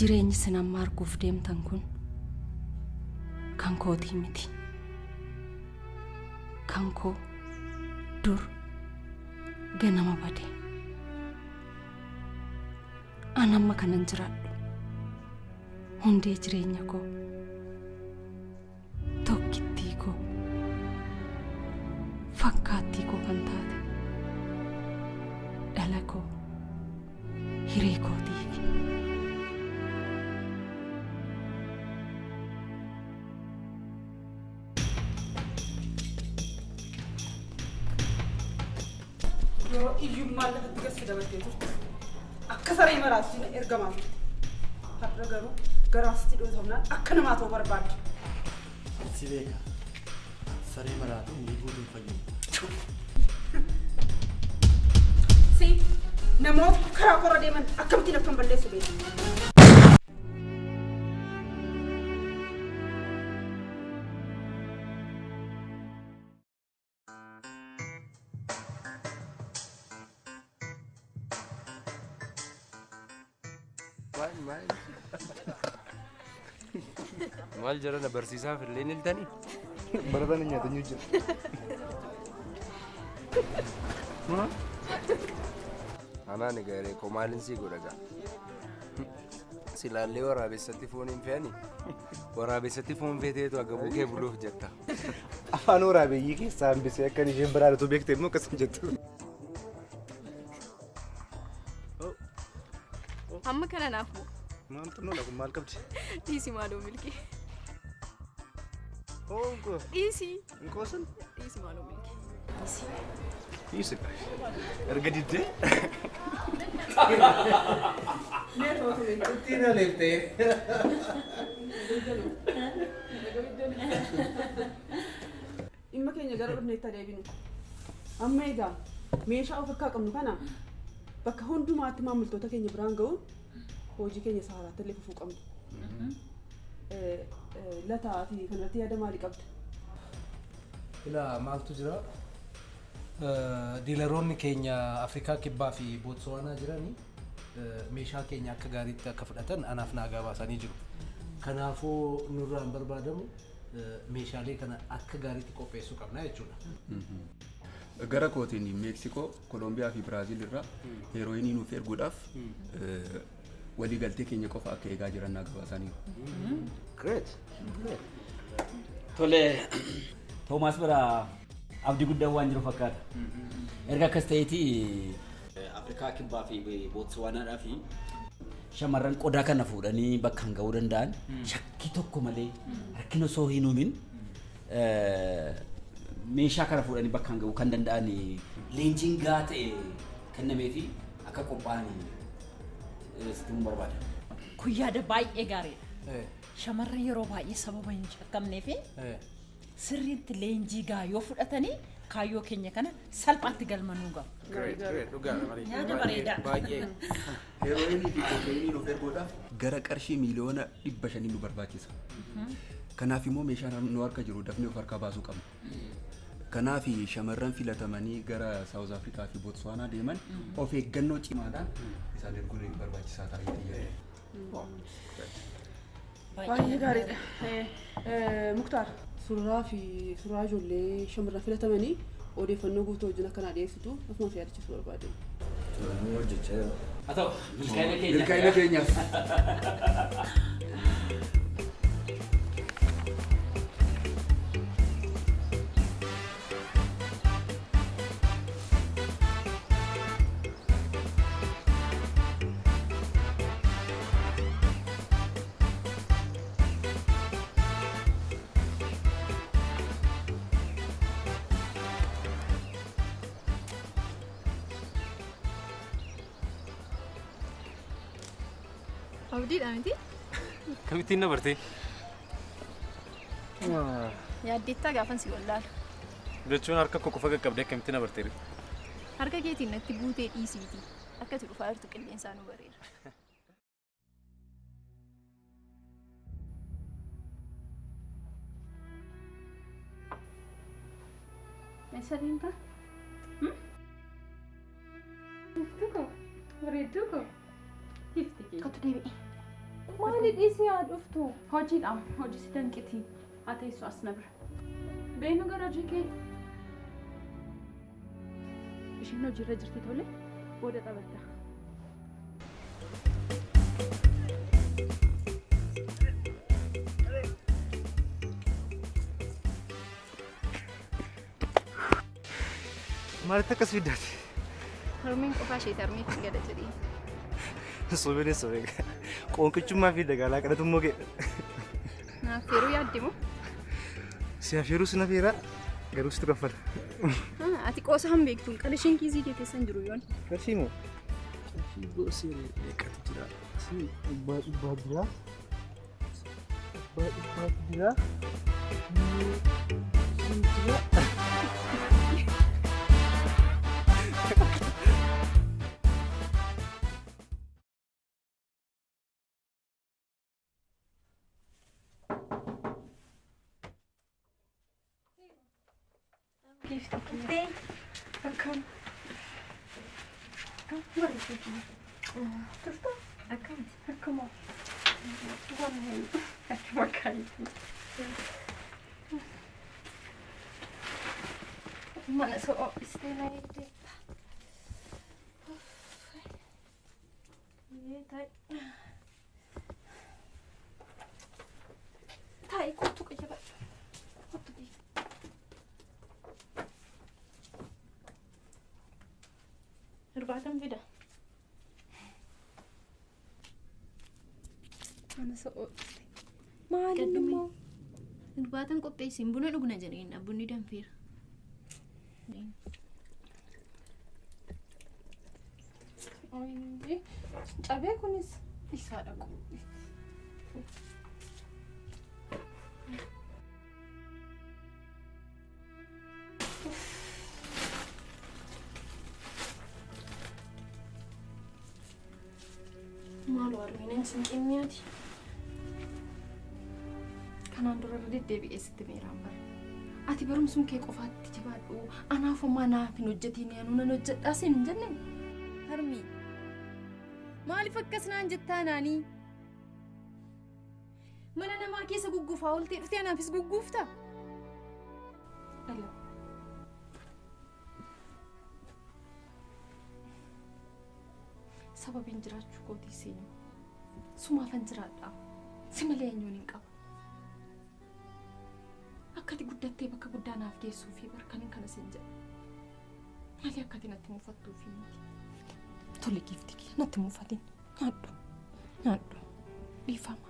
Jireenyi isin amma arguuf deemtan kun kan kootii miti. Kan koo dur ganama bade. An amma kanan jiraadhu hundee jireenya koo tokkittii koo fakkaattii koo kan taate dhala koo hiree kootiifi. Yeroo iyyummaan lafatti gad si dabartee turte. Akka saree maraatti ergamaa turte. Har'a garuu garaa sitti dhootamnaan akka namaa ta'uu barbaadde. Si beeka. Saree maraatu umrii guutuu hin fayyu. Si namoota karaa korra deeman akkamittiin akkan balleessu beekta. Maal jarana barsiisaaf illee ni iltanii? Barataan hin nyaatan jira. Anaan egaa hiree koo maalin sii godha gaa? Silaallee waraabessatti foon hin fe'ani. Waraabessatti foon feeteetu agabuu kee buluuf jetta. Afaan waraabeyyii keessaa hambisee akkan isheen biraa utuu beekte immoo akkas hin jettu. Amma kana naaf bu'u. Maal xinnoodha kun maal qabdi? Dhiisi maaloo milkii. Hoo inqoo. Dhiisi. Inqoo sun? Dhiisi maaloo milkii. Dhiisi. Erga diddee. Ittiin aleeftee. Dhimma keenya gara dhufneetti adeebinu. Amma egaa meeshaa of harkaa qabnu kana bakka hundumaatti maamiltoota keenya biraan ga'uun hojii keenya isa haaraatti illee fufuu qabna. Lataa ati kanarratti yaada maalii qabda? Ilaa maaltu jira? Diilaroonni keenya Afrikaa Kibbaa fi Bootsuwaanaa jirani meeshaa keenya akka gaariitti akka fudhatan anaaf naa gabaasanii jiru. Kanaafuu nurraa hin barbaadamu meeshaalee kana akka gaariitti qopheessuu qabna jechuudha. Gara kootiin Meeksikoo, Koloombiyaa fi Biraaziil irraa heerooyinii nuuf erguudhaaf waliigaltee keenya qofa akka eegaa jiran naa gabaasaniiru. Great. Great. Tole, Toomaas bira abdii guddaan waan jiru fakkaata. Erga akkas ta'eeti Afrikaa Kibbaa fi Bootsuwaanaadhaa fi shamarran qodaa kana fuudhanii bakkaan ga'uu danda'an shakkii tokko malee rakkina osoo hin uumin meeshaa kana fuudhanii bakkaan ga'uu kan danda'an leenjiin gahaa ta'e kennamee fi akka qophaa'an sitti himuu barbaada. Kun yaada baay'ee gaariidha. Shamarran yeroo baay'ee sababa hin shakkamnee fi sirriitti leenjii gahaa yoo fudhatanii kaayyoo keenya kana salphaatti galma nuu gahu. Great, great, dhugaadha marii. Yaada bareedaa. Baay'ee. Heerooyinii fi kookeenii nuuf erguudhaaf gara qarshii miiliyoona 500 nu barbaachisa. Kanaaf immoo meeshaan nu harka jiru dafnee of harkaa baasuu qabna. Kanaaf shamarran filatamanii gara Saawuz Afrikaa fi Botswaanaa deeman of eeggannoo cimaadhaan isaan erguun barbaachisaa ta'a jedhee yaada. Baay'ee gaariidha. Muktaar suuraa fi suuraa ijoollee shamarran filatamanii odeeffannoo guutuu wajjin akka naa dhiyeessitu asumaan si yaadachiisuu barbaade. Namni hojjechaa jira. Haa ta'u, milkaa'ina keenyaaf. Milkaa'ina keenyaaf. Abdiidha miti? Akkamittiin na bartee? Yaaddeettaa gaafan si wallaalu. Jechuun harka koo qofa qaqqabdee akkamitti na bartee? Harka keetiin natti buutee dhiisiiti. Akka ati dhufaa jirtu qilleensaa nu bareera. Eessa deemta? Iftuu koo, bareedduu koo, gifti kee. Kottu deebi'i. Maali dhiisii haa dhuftu? Hojiidha. Hojii si danqiti. Haa teessu as na bira. Beenu gara hojii kee. Isheen hojiirra jirti tole booda taphatta. Maalitti akkas fiddaati? Harmeen qofaa ishee harmeef hin gada jedhee. Sobee sobee qoonqichummaa fi dagaalaa kadhatu immoo kee. Naaf feeruu yaadde moo? Si afeeruu si nafeeraa garuu situ kaffala. Ati qoosa hin beektu qarshiin kiisii kee keessa hin jiru yoon. Qarshii moo? Qarshii goosee meeqatu jira? Si dhibbaa dhibbaa jira. Dhibbaa dhibbaatu jira. Jira. Akkam. Akkam bareedu. Turta? Akkamti? Akkuma. Waan akkuma kaayitu. Mana soo ho'istee na eegdeetta. Taa'i kottu qayyabadhu. Kottu biif. Irbaatan fida. Mana soo ho'iste. Maaliin immoo? Irbaatan qopheessin buna dhugna jedheen bunni danfeera. Cabee kunis isaa dhaqu. Maaloo harmeen sinqimmiyaati. Kanaan dura irra deddeebi'ee sitti meeraan bara. Ati barumsuun kee qofaatti jabaadhu. Anaaf homaa naaf hin hojjetiin anuu nan hojjedhaa siin hin jenne. Harmii maaliif akkas naan jettaa naanii? Mana namaa keessa gugguufaa ooltee dhuftee anaafis gugguufta? Dhala. Sababiin jiraachuu kootii seenu. Sumaafan jiraadha. Si malee eenyuun hin qabu. Akka ati guddattee bakka guddaa naaf geessuu fi barkaniin kana siin jedha. Malee akka ati natti mufattuu fi miti. Tole giifti kiyya natti mufatin. Nyaadhu. Nyaadhu. Dhiifama.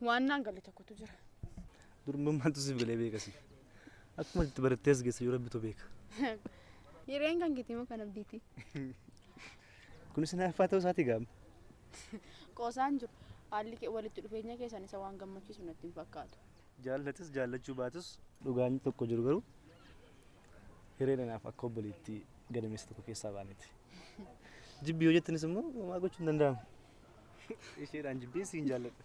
Waan naan galle tokkotu jira. Durbummaantu siif galee beekasi. Akkuma itti barattee as geesse yoo rabbitu beeka. Hireen kan keetii moo kan abdiiti? Kunis hinaaffaa ta'uu isaatii gaama. Qoosaan jiru. Haalli walitti dhufeenya keessan isa waan gammachiisu natti hin fakkaatu. Jaallatis jaallachuu baatus dhugaan tokko jiru garuu hireen anaaf akka obboleettii gadameessa tokko keessaa baaneeti. Jibbi yoo jettanis immoo homaa gochuu hin danda'amu. Isheedhaan jibbee siin jaalladha.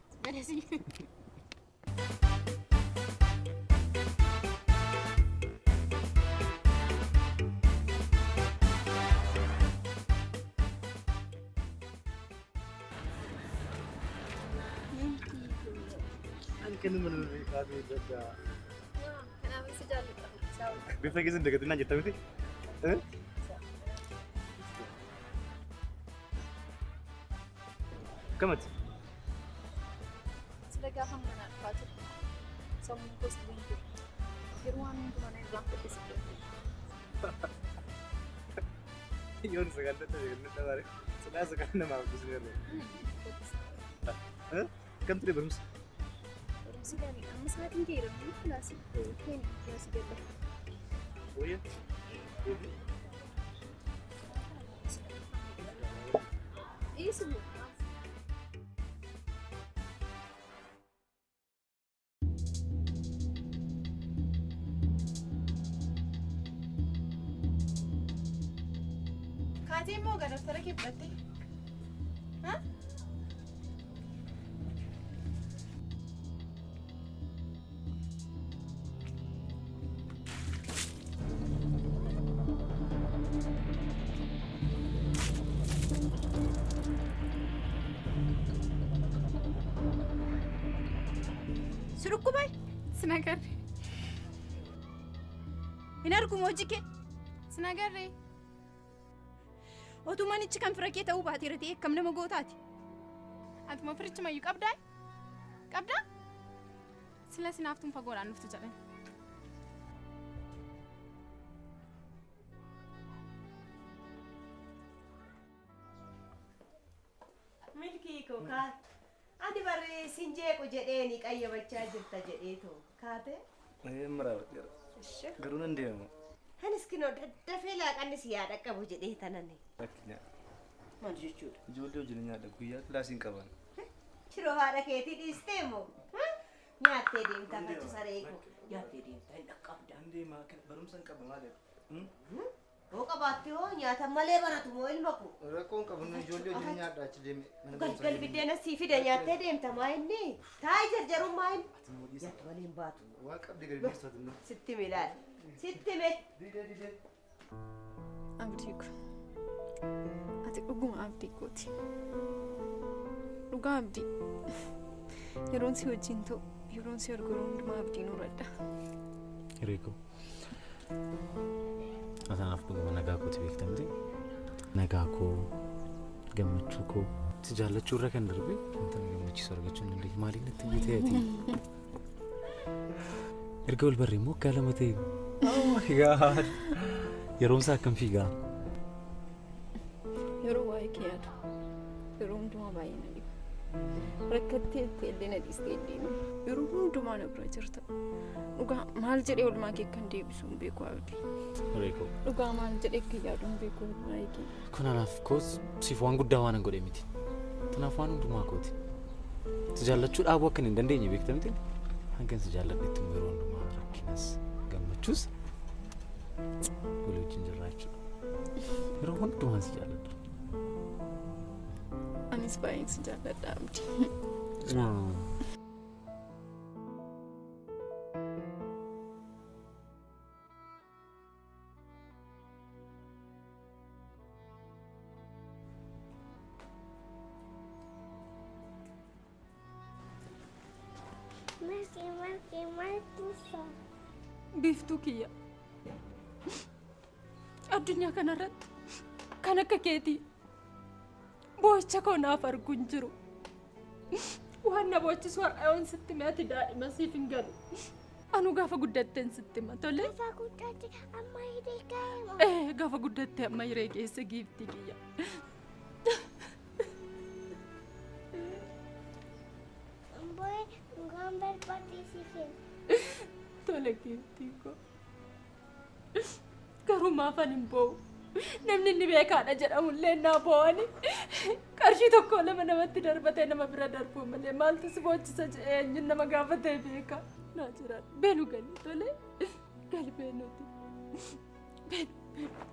Bifa keessa hin dagatinaa jetta miti? Akkamati? Sila gaafa manaa dhufaa ture. Sammuun koos hin jiru. Yeroo waan hundumaa na irraan fudhee si dhufe. Yoon sagal dadhabe kan dadhabaare. Silaa sagal namaaf bisni irra. Akkam ture barumsi? Barumsi gaariidha. Amma sa'aatiin ga'eera malee kilaasii. Keenya kilaasii galla. Wayya? Dhiisi moo? Kaatee immoo gara daftara kee fudhattee? Si dhukkubay? Sin agarre. Hin argumu hojii kee? Sin agarre. Otuu manichi kan fira kee ta'uu baateera ta'e akkam nama gootaati? Atuma firichi mayyuu qabdaa? Qabdaa? Sila sinaaftuun fagoodhaan dhuftu jedhan. Milkii koo kaa ati barri sin jeequ jedheeni qayyabachaa jirta jedheetoo kaate? Maraabadheera. Garuu nan deema. Anis kinoo daddafee laaqanni si yaada qabu jedhee tanani. Rakkina. Maal jechuudha? Ijoollee wajjin nyaadha guyyaa kilaasiin qaban. Shiroo haadha keetii dhiistee moo? Nyaattee deemtaa fachu saree koo. Nyaattee deemtaa hin dhaqqabda. Nan deema barumsa hin qaba maal Hoo qabaatte hoo nyaata malee baratu moo ilma koo? Rakkoon qabu nu ijoollee wajjin nyaadha achi deeme. Galgal biddeena sii fida nyaattee deemta maa inni? Taayi jarjaruun maa inni? Nyaata malee hin baatu. Waa qabdi gadi dhiistu ati. Sitti milaal. Sitti mee. Abdii koo. Ati dhuguma abdii kooti. Dhugaa abdii. Yeroon si wajjin ta'u, yeroon si argu yeroo hundumaa abdiin horadha. Hiree koo. Atanaaf dhuguma nagaa kooti beekta miti? Nagaa koo, gammachuu koo, si jaallachuu irra kan darbe wanta na gammachiisu argachuu hin dandeenye. Maaliin natti buutee ati? Erga wal barree immoo waggaa 2 ta'e. Oh my God! Yeroon isaa akkam fiigaa? Yeroo waa'ee kee yaadu, yeroo hundumaa baay'ee na dhiba. Rakkattee illee na dhiistee deemu. Yeroo hundumaa na bira jirta. Dhugaa maal jedhee oolmaa kee kan deebisu hin beeku abdii. Hiree koo. Dhugaa maal jedhee akka yaadu hin beeku oolmaa kee. Kun anaaf koos siif waan guddaa waan hin godhe miti. Kanaaf waan hundumaa kooti. Si jaallachuu dhaabuu akka hin dandeenye beekta miti? Hangan si jaalladhetti immoo yeroo hundumaa rakkinas gammachuus walii wajjin jirra jechuudha. Yeroo hundumaa si jaalladha. Anis baay'een si jaalladha abdii. Biiftuu kiyya. Addunyaa kanarratti kan akka keetii boo'icha koo naaf argu hin jiru. Waan na boochisu har'a yoon sitti hime ati daa'ima siif hin galu. Anu gaafa guddatteen sitti hima tole. Gaafa guddatte amma hiree ga'e moo? Gaafa guddatte amma hiree geesse giiftii kiyya. Boo'ee dhugaan barbaadde si kenna. Tole giiftii koo. Garuu maafan hin boo'u. Namni inni beekaadha jedhamullee naa boo'ani. Qarshii 1 2 namatti darbatee nama bira darbuu malee maaltu si boochisa jedhee eenyuun nama gaafatee beeka. Naa jiraadha. Beenu gali tole. Gali beenuti. Beenu beenu.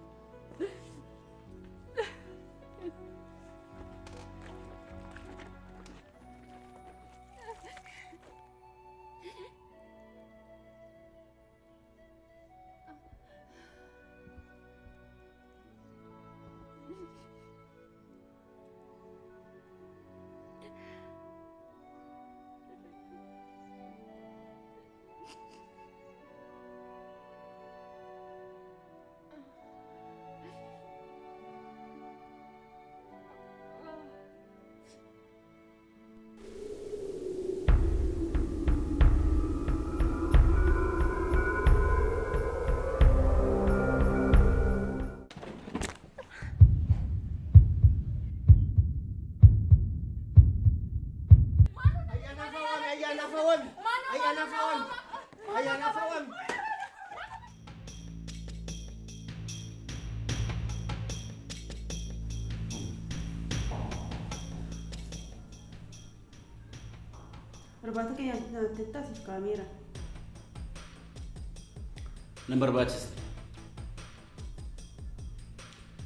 Irbaata kee nyaattettaa siif kaameera. Nan barbaachisne.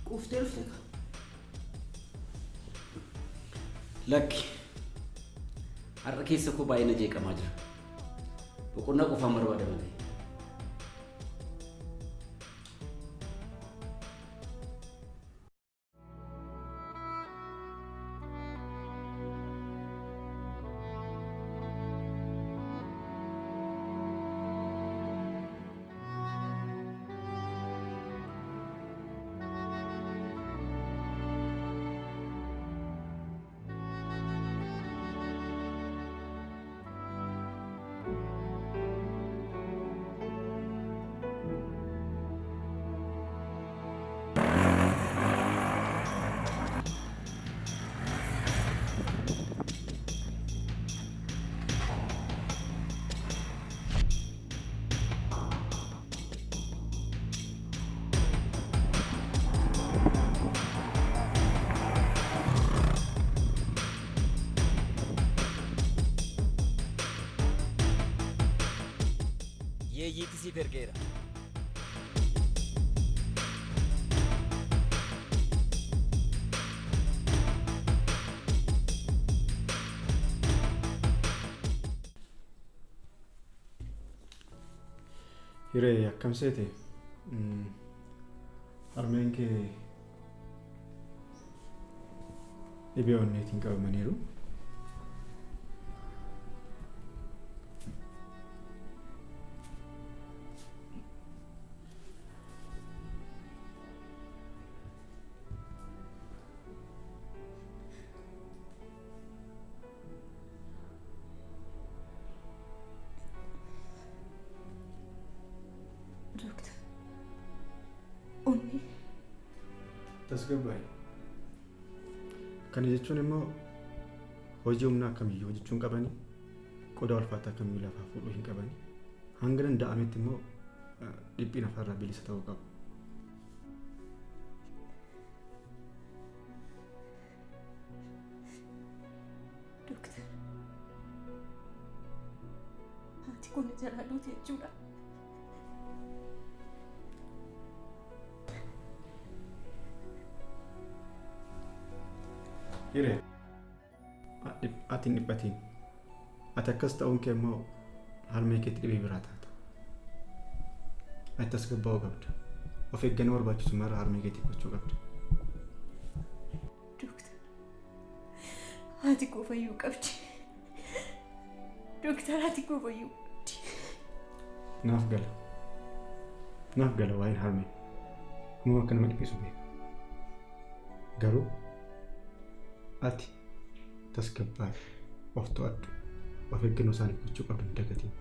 Quuftee dhufte ka. Lakki. Har'a keessa koo baay'ee na jeeqamaa jira. Boqonnaa qofaan barbaada malee. Yeeyyiitti siif ergeera. Hiree akkam seete? Harmeen kee dhibee onneetiin qabamaniiru. Doktor. Onnee. Tasgabbaa'e. Kana jechuun immoo hojii humnaa kamiyyuu hojjechuu hin qabani, qodaa ulfaataa kamiyyuu lafaa fuudhuu hin qabani. Hanga danda'ametti immoo dhiphina afaarraa bilisa ta'uu qabu. Doktor. Haati kun jalaa duute jechuudha. Hiree, ati hin dhiphatiin. Ati akkas ta'uun kee immoo harmee keetti dhibee biraa taata. Ati tasgabbaa'uu qabda. Of eeggannoo barbaachisu mara harmee keetiif gochuu qabda. Doktor. Haati koo fayyuu qabdi. Doktor haati koo fayyuu qabdi. Naaf gala. Naaf gala waa'een harmee. Uumama akka nama dhiphisu beeka. Garuu ati tasgabbaa'i, of to'adhu, of eeggannoo isaaniif gochuu qabdu hin dagatiin.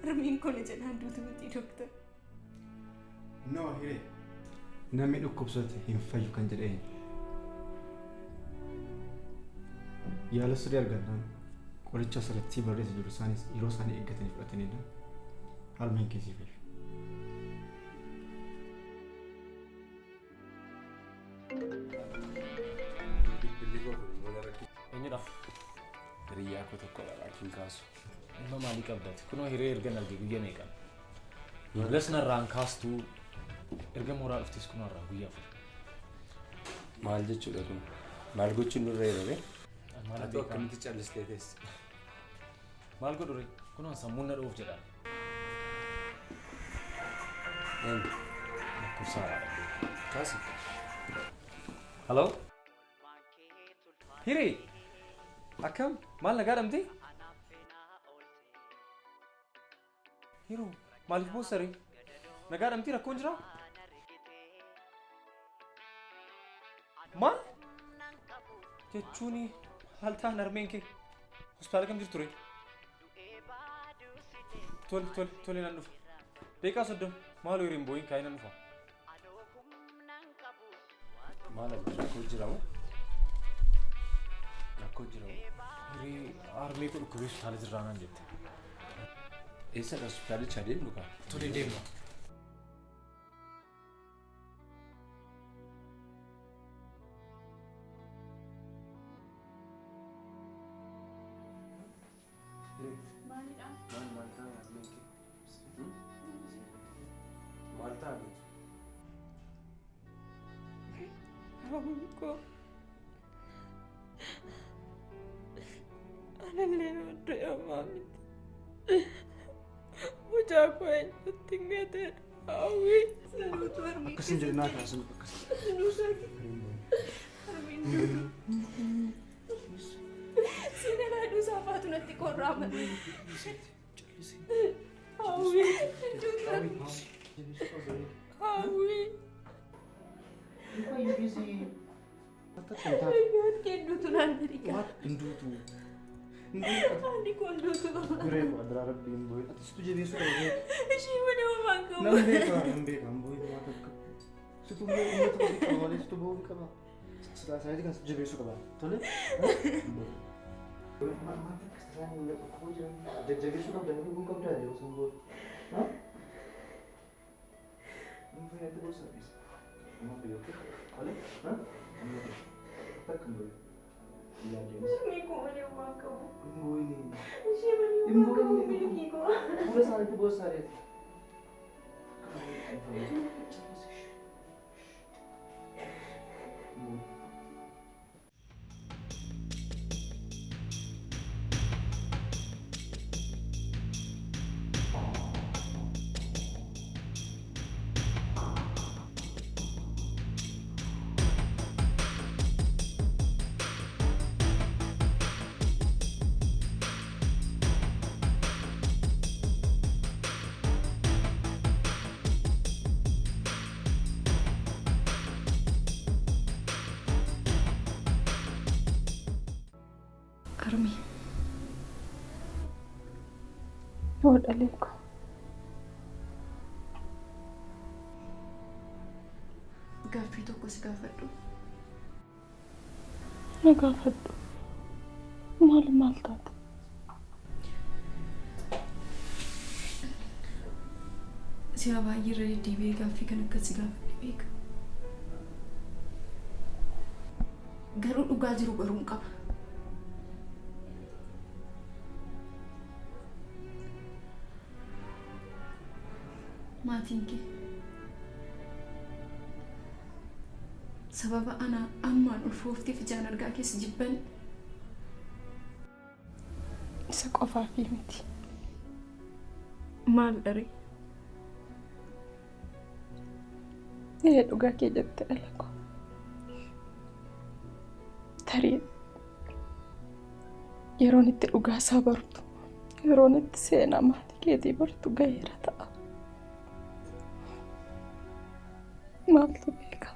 Harmeen koo na jalaan duutu miti doktor. No, Hiree. Namni dhukkubsate hin fayyu kan jedhe eenyu? Yaala sirrii argannaan qoricha asirratti barreessa jiru isaanis yeroo isaanii eeggatanii fudhatanidha. Harmeen kee sii fayyu. Bilbilli koo kun immoo na rakkisa. Eenyudha? Hiriyyaa koo tokkodha laakiin kaasu. Dhimma maalii qabdati? Kunoo hiree erga arge guyyaa meeqa? Bilbilas narraan kaastuu erga mooraa dhuftes kunoo har'aa guyyaa 4. Maal jechuudha kun? Maal gochuun nurra jira ree? Maal Ati beekaa? akkamitti callistee teesse? Maal godhu ree? Kunoo sammuun na dha'uuf jedha. Eenyu? Lakkoofsa haaraadha. Kaasi. Hello? Hiree! Akkam? Maal nagaa dhabdee? Hiruu maaliif boossa ree? Nagaa dhabdee rakkoon jiraa? Maal? Jechuun haal ta'an harmeen kee hospitaala kam jirtu ree? Tole tole tole nan dhufa. Daqiiqaa 30 maaloo hireen boo'iin kaa'ee nan dhufa. Maal abdii rakkoo jira moo? Rakkoo jira moo? Hiree harmee koo dhukkubee hospitaala jirraa naan jette. Eessadha hospitaalicha deemnu kaa? Tole deemna. Maal maal ta'a harmeen kee? Maal ta'a beektu? Hawwii koo. Anallee du'e homaa miti. Mucaa koo eenyutti hin gateedha. Hawwii. Akkas hin jedhin naa kaasin akkas. Siinalaa duusaa faatu natti qorraa malee. Hawwii. Hawwii. Kenduutu naan jedhi. Hinduutu. Ani kun duutu. Guree koo addaa rabbii hin boo'in. Ati situ jabeessuu qaba beeku. Ishii mana homaa qabu. Nan beeka nan beeka hin boo'in waan takka. Situ immoo uummata ofii qaba malee situ boo'uu qaba. Silaa isaaniiti kan situ jabeessuu qaba. Tole? Maal akkas isaan hin dhukkubuu jiran jajjabeessuu qabda inni dhuguu qabdaa yeroo sun boo'u. Hin fayyadu gosa dhiisa. Amma fayyadu. Tole? Amma takka hin boo'in. Harmee koo malee homaa qabu. Hin boo'in. Ishee malee homaa qabu milkii koo. Fuula isaaniitti boossa adeeti. Harmee. Yoo dhalee koo. Gaaffii tokko si gaafadhu. Na gaafadhu. Maal maal taate? Si'a baay'ee irra deddeebi'ee gaaffii kan akkas si gaafadhe beeka. Garuu dhugaa jiru baruun qaba. Maatiin kee sababa ana ammaan ulfoofteef ijaan argaa keessa jibban. Isa qofaafii miti. Maal dharee? Ee dhugaa kee jette dhala koo. Tarii yeroon itti dhugaa isaa bartu, yeroon itti seenaa maatii keetii bartu gaheera ta'a. Maaltu beeka?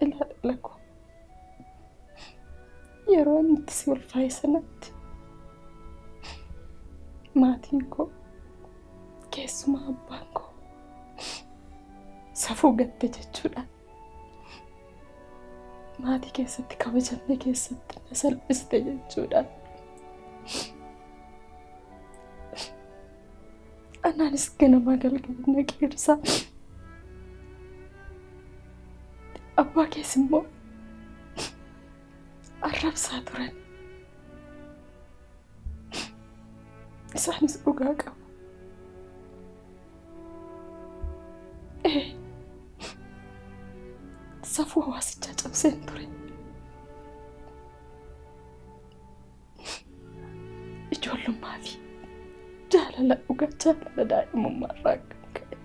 Ilaa dhala koo. Yeroo inni itti si ulfaa'e sanatti maatiin koo keessumaa abbaan koo safuu gatte jechuudha. Maatii keessatti kabajamne keessatti na salphiste jechuudha. Anaanis ganamaa galgala na qeersaa. Abbaa kees immoo arrabsaa turan. Isaanis dhugaa qabu. Safuu hawaasichaa cabseen ture. Ijoollummaa fi jaalala dhugaa jaalala daa'imummaa irraa kan ka'e.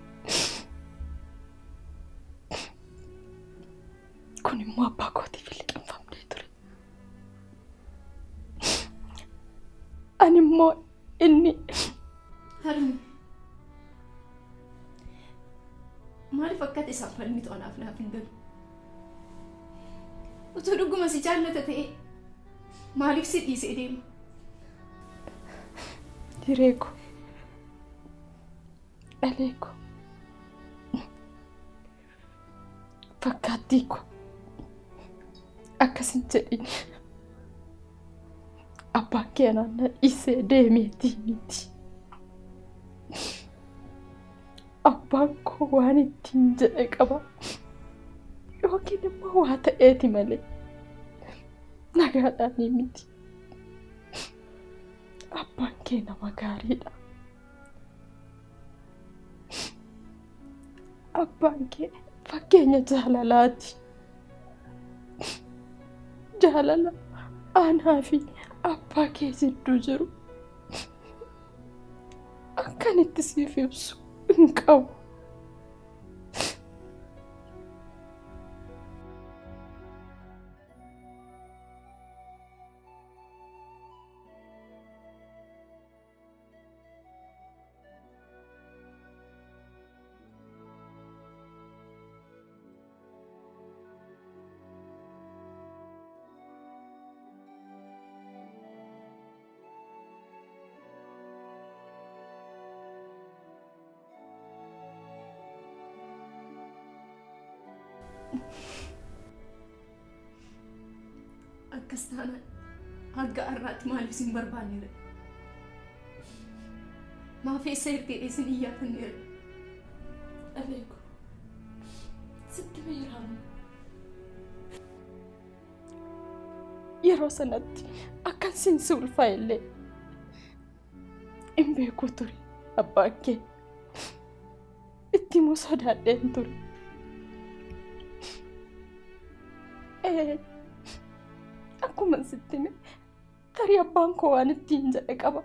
Kun immoo abbaa kootiif hin liqimfamnee ture. Ani immoo inni Harmi. Maaliif akka ati isaaf falmitu anaaf naaf hin galu? Utuu dhuguma si jaallata ta'e maaliif si dhiisee deema? Hiree koo, dhalee koo, fakkaattii koo akkas hin jedhin. Abbaan kee anaan na dhiisee deemeetii miti. Abbaan koo waan ittiin jedhe qaba. Yookiin immoo waa ta'eeti malee nagaadhaan miti. Abbaan kee nama gaariidha. Abbaan kee fakkeenya jaalalaati. Jaalala anaa fi abbaa kee jidduu jiru akkan itti siif ibsu hin qabu. Akkas taanaan hanga har'aatti maaliif isin barbaanneera? Maaf eessa ergee isin iyyaafanneera? Dhabeeku sitti beeramu. Yeroo sanatti akkan siin si ulfaa'e illee hin beeku ture abbaan kee. Itti immoo sodaadheen ture. Akkuma sitti hime tarii abbaan koo waan ittiin jedhe qaba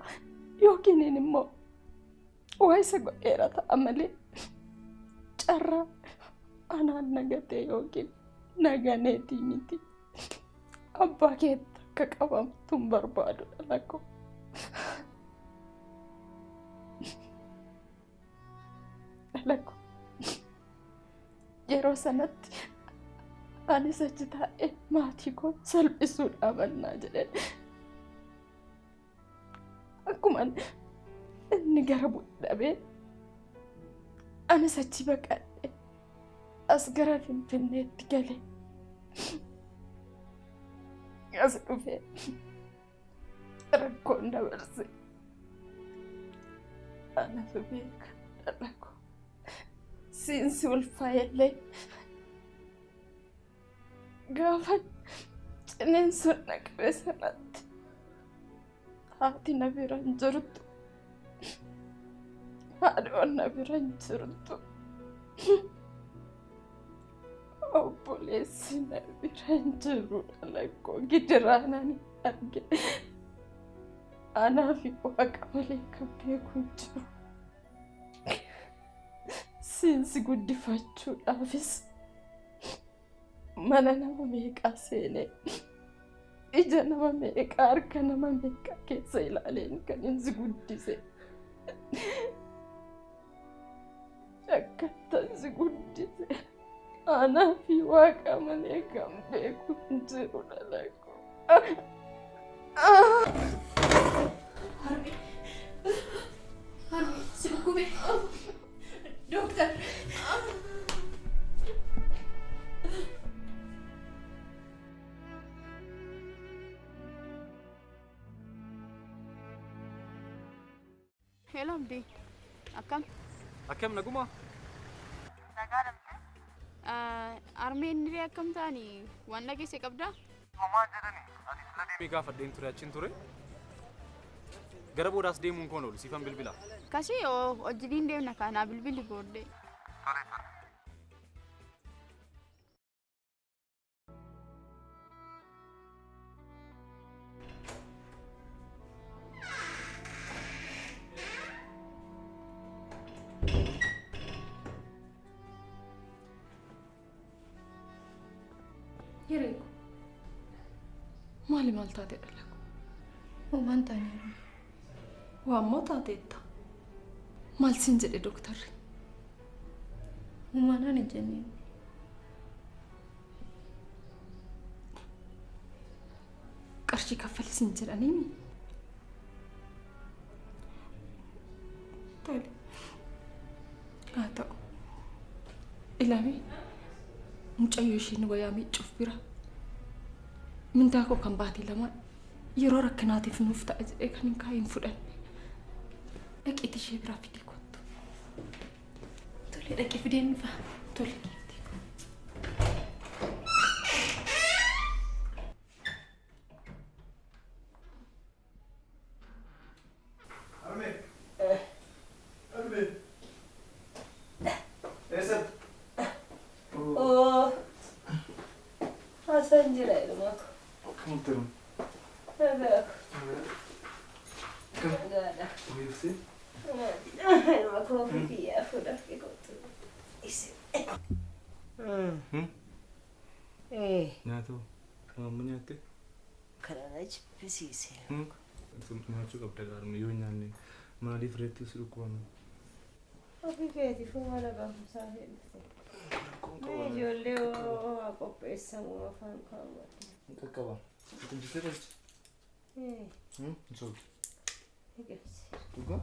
yookiin immoo waa isa godheera ta'a malee carraa anaan nagatee yookiin naganeetii miti. Abbaa keetti akka qabamtu hin barbaadu dhala koo. Dhala koo yeroo sanatti anis achi taa'ee maatii koo salphisuu dhaabannaa jedheen akkuma inni gara bu'e dhabee anis achi baqadhe as gara Finfinneetti galee as dhufee rakkoon dabarse anatu beeka dhala koo siinsi ulfaa'ellee gaafa qilleensoon naqabe sanatti haati na bira hin jirtu, haadhoon na bira hin jirtu, obboleessi na bira hin jiru dhala koo gidiraan ani arge anaa fi waaqa malee kan beeku hin jiru. Siinsi guddifachuudhaafis mana nama meeqaa seenee ija nama meeqaa harka nama meeqaa keessa ilaaleen kan inni guddise. Akkattan si guddise anaa fi waaqa malee kan beeku hin jiru dhala koo. Harmee, harmee, si dhukkube. Dooktar. Hello Abdii, akkam? Akkam naguma? Harmeen hiree akkam ta'anii waan dhageesse qabdaa? Homaa jedhani ani sila deemee gaafadheen ture achiin ture. Gara boodaas deemuun koon oolu siifan bilbila. Kasii hojiin deemna kanaa bilbili booddee. Tole tole. Hiree ko maali maal taate dhala ko? Homaan taaneera. Waammoo taateetta. Maal siin jedhe dooktarri? Homaan ani jenneen. Qarshii kaffali siin jedhaniimi? Tole. Haa ta'u. Ilaami mucayyoo isheen wayaa miiccuuf bira mindaa koo kan baatii lamaan yeroo rakkinaatiif nuuf ta'a jedhee kan hin kaa'in fudhanne. Dhaqiitii ishee biraa fidee kottu. Tole dhaqee fideen dhufa. Tole. Jirtu? Nagaadha. Ofiifti? Ilma koo kiyyaa fuudhaaf kootu. Nyaata amma nyaatte? Kana na jibbisiise. Nyaachuu qabda gaaruma yoo nyaanne maaliif reetti si dhukkubame? Ofii keetiifuu mana barumsaa dhufte. Ijoollee waa qopheessamu afaan kaawwatu. Qaqqaba. Qincisee qolchi? Hin soobdu. Dhugaa?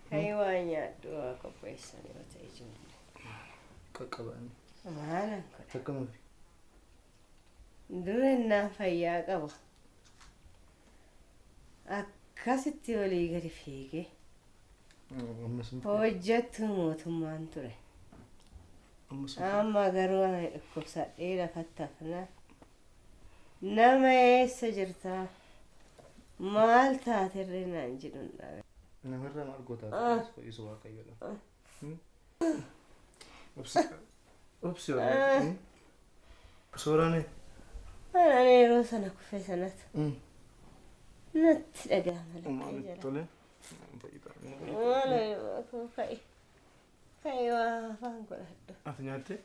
Kai waa nyaadhu waa qopheessan yoo ta'e ijoollee. Qaqqabani. Maalan godha? Takkamuufi. Dura innaan fayyaa qaba. Akkasitti olii gadi fiigee. Hojjettu mootummaan ture. Amma garuu ani dhukkubsadhee lafatti hafnaa. Nama eessa jirtaa? Maal taaterree naan jedhuun dhabe. Namarraa maal gootaa fayyisu waaqayyoodha. Obsi waaqayyo. Suuraan Ani yeroo sana kufe sanatu natti dhaga'ama lakkee jala. Tole. Maal koo ka'i. Ka'i waa afaan godhadhu. Ati nyaatte?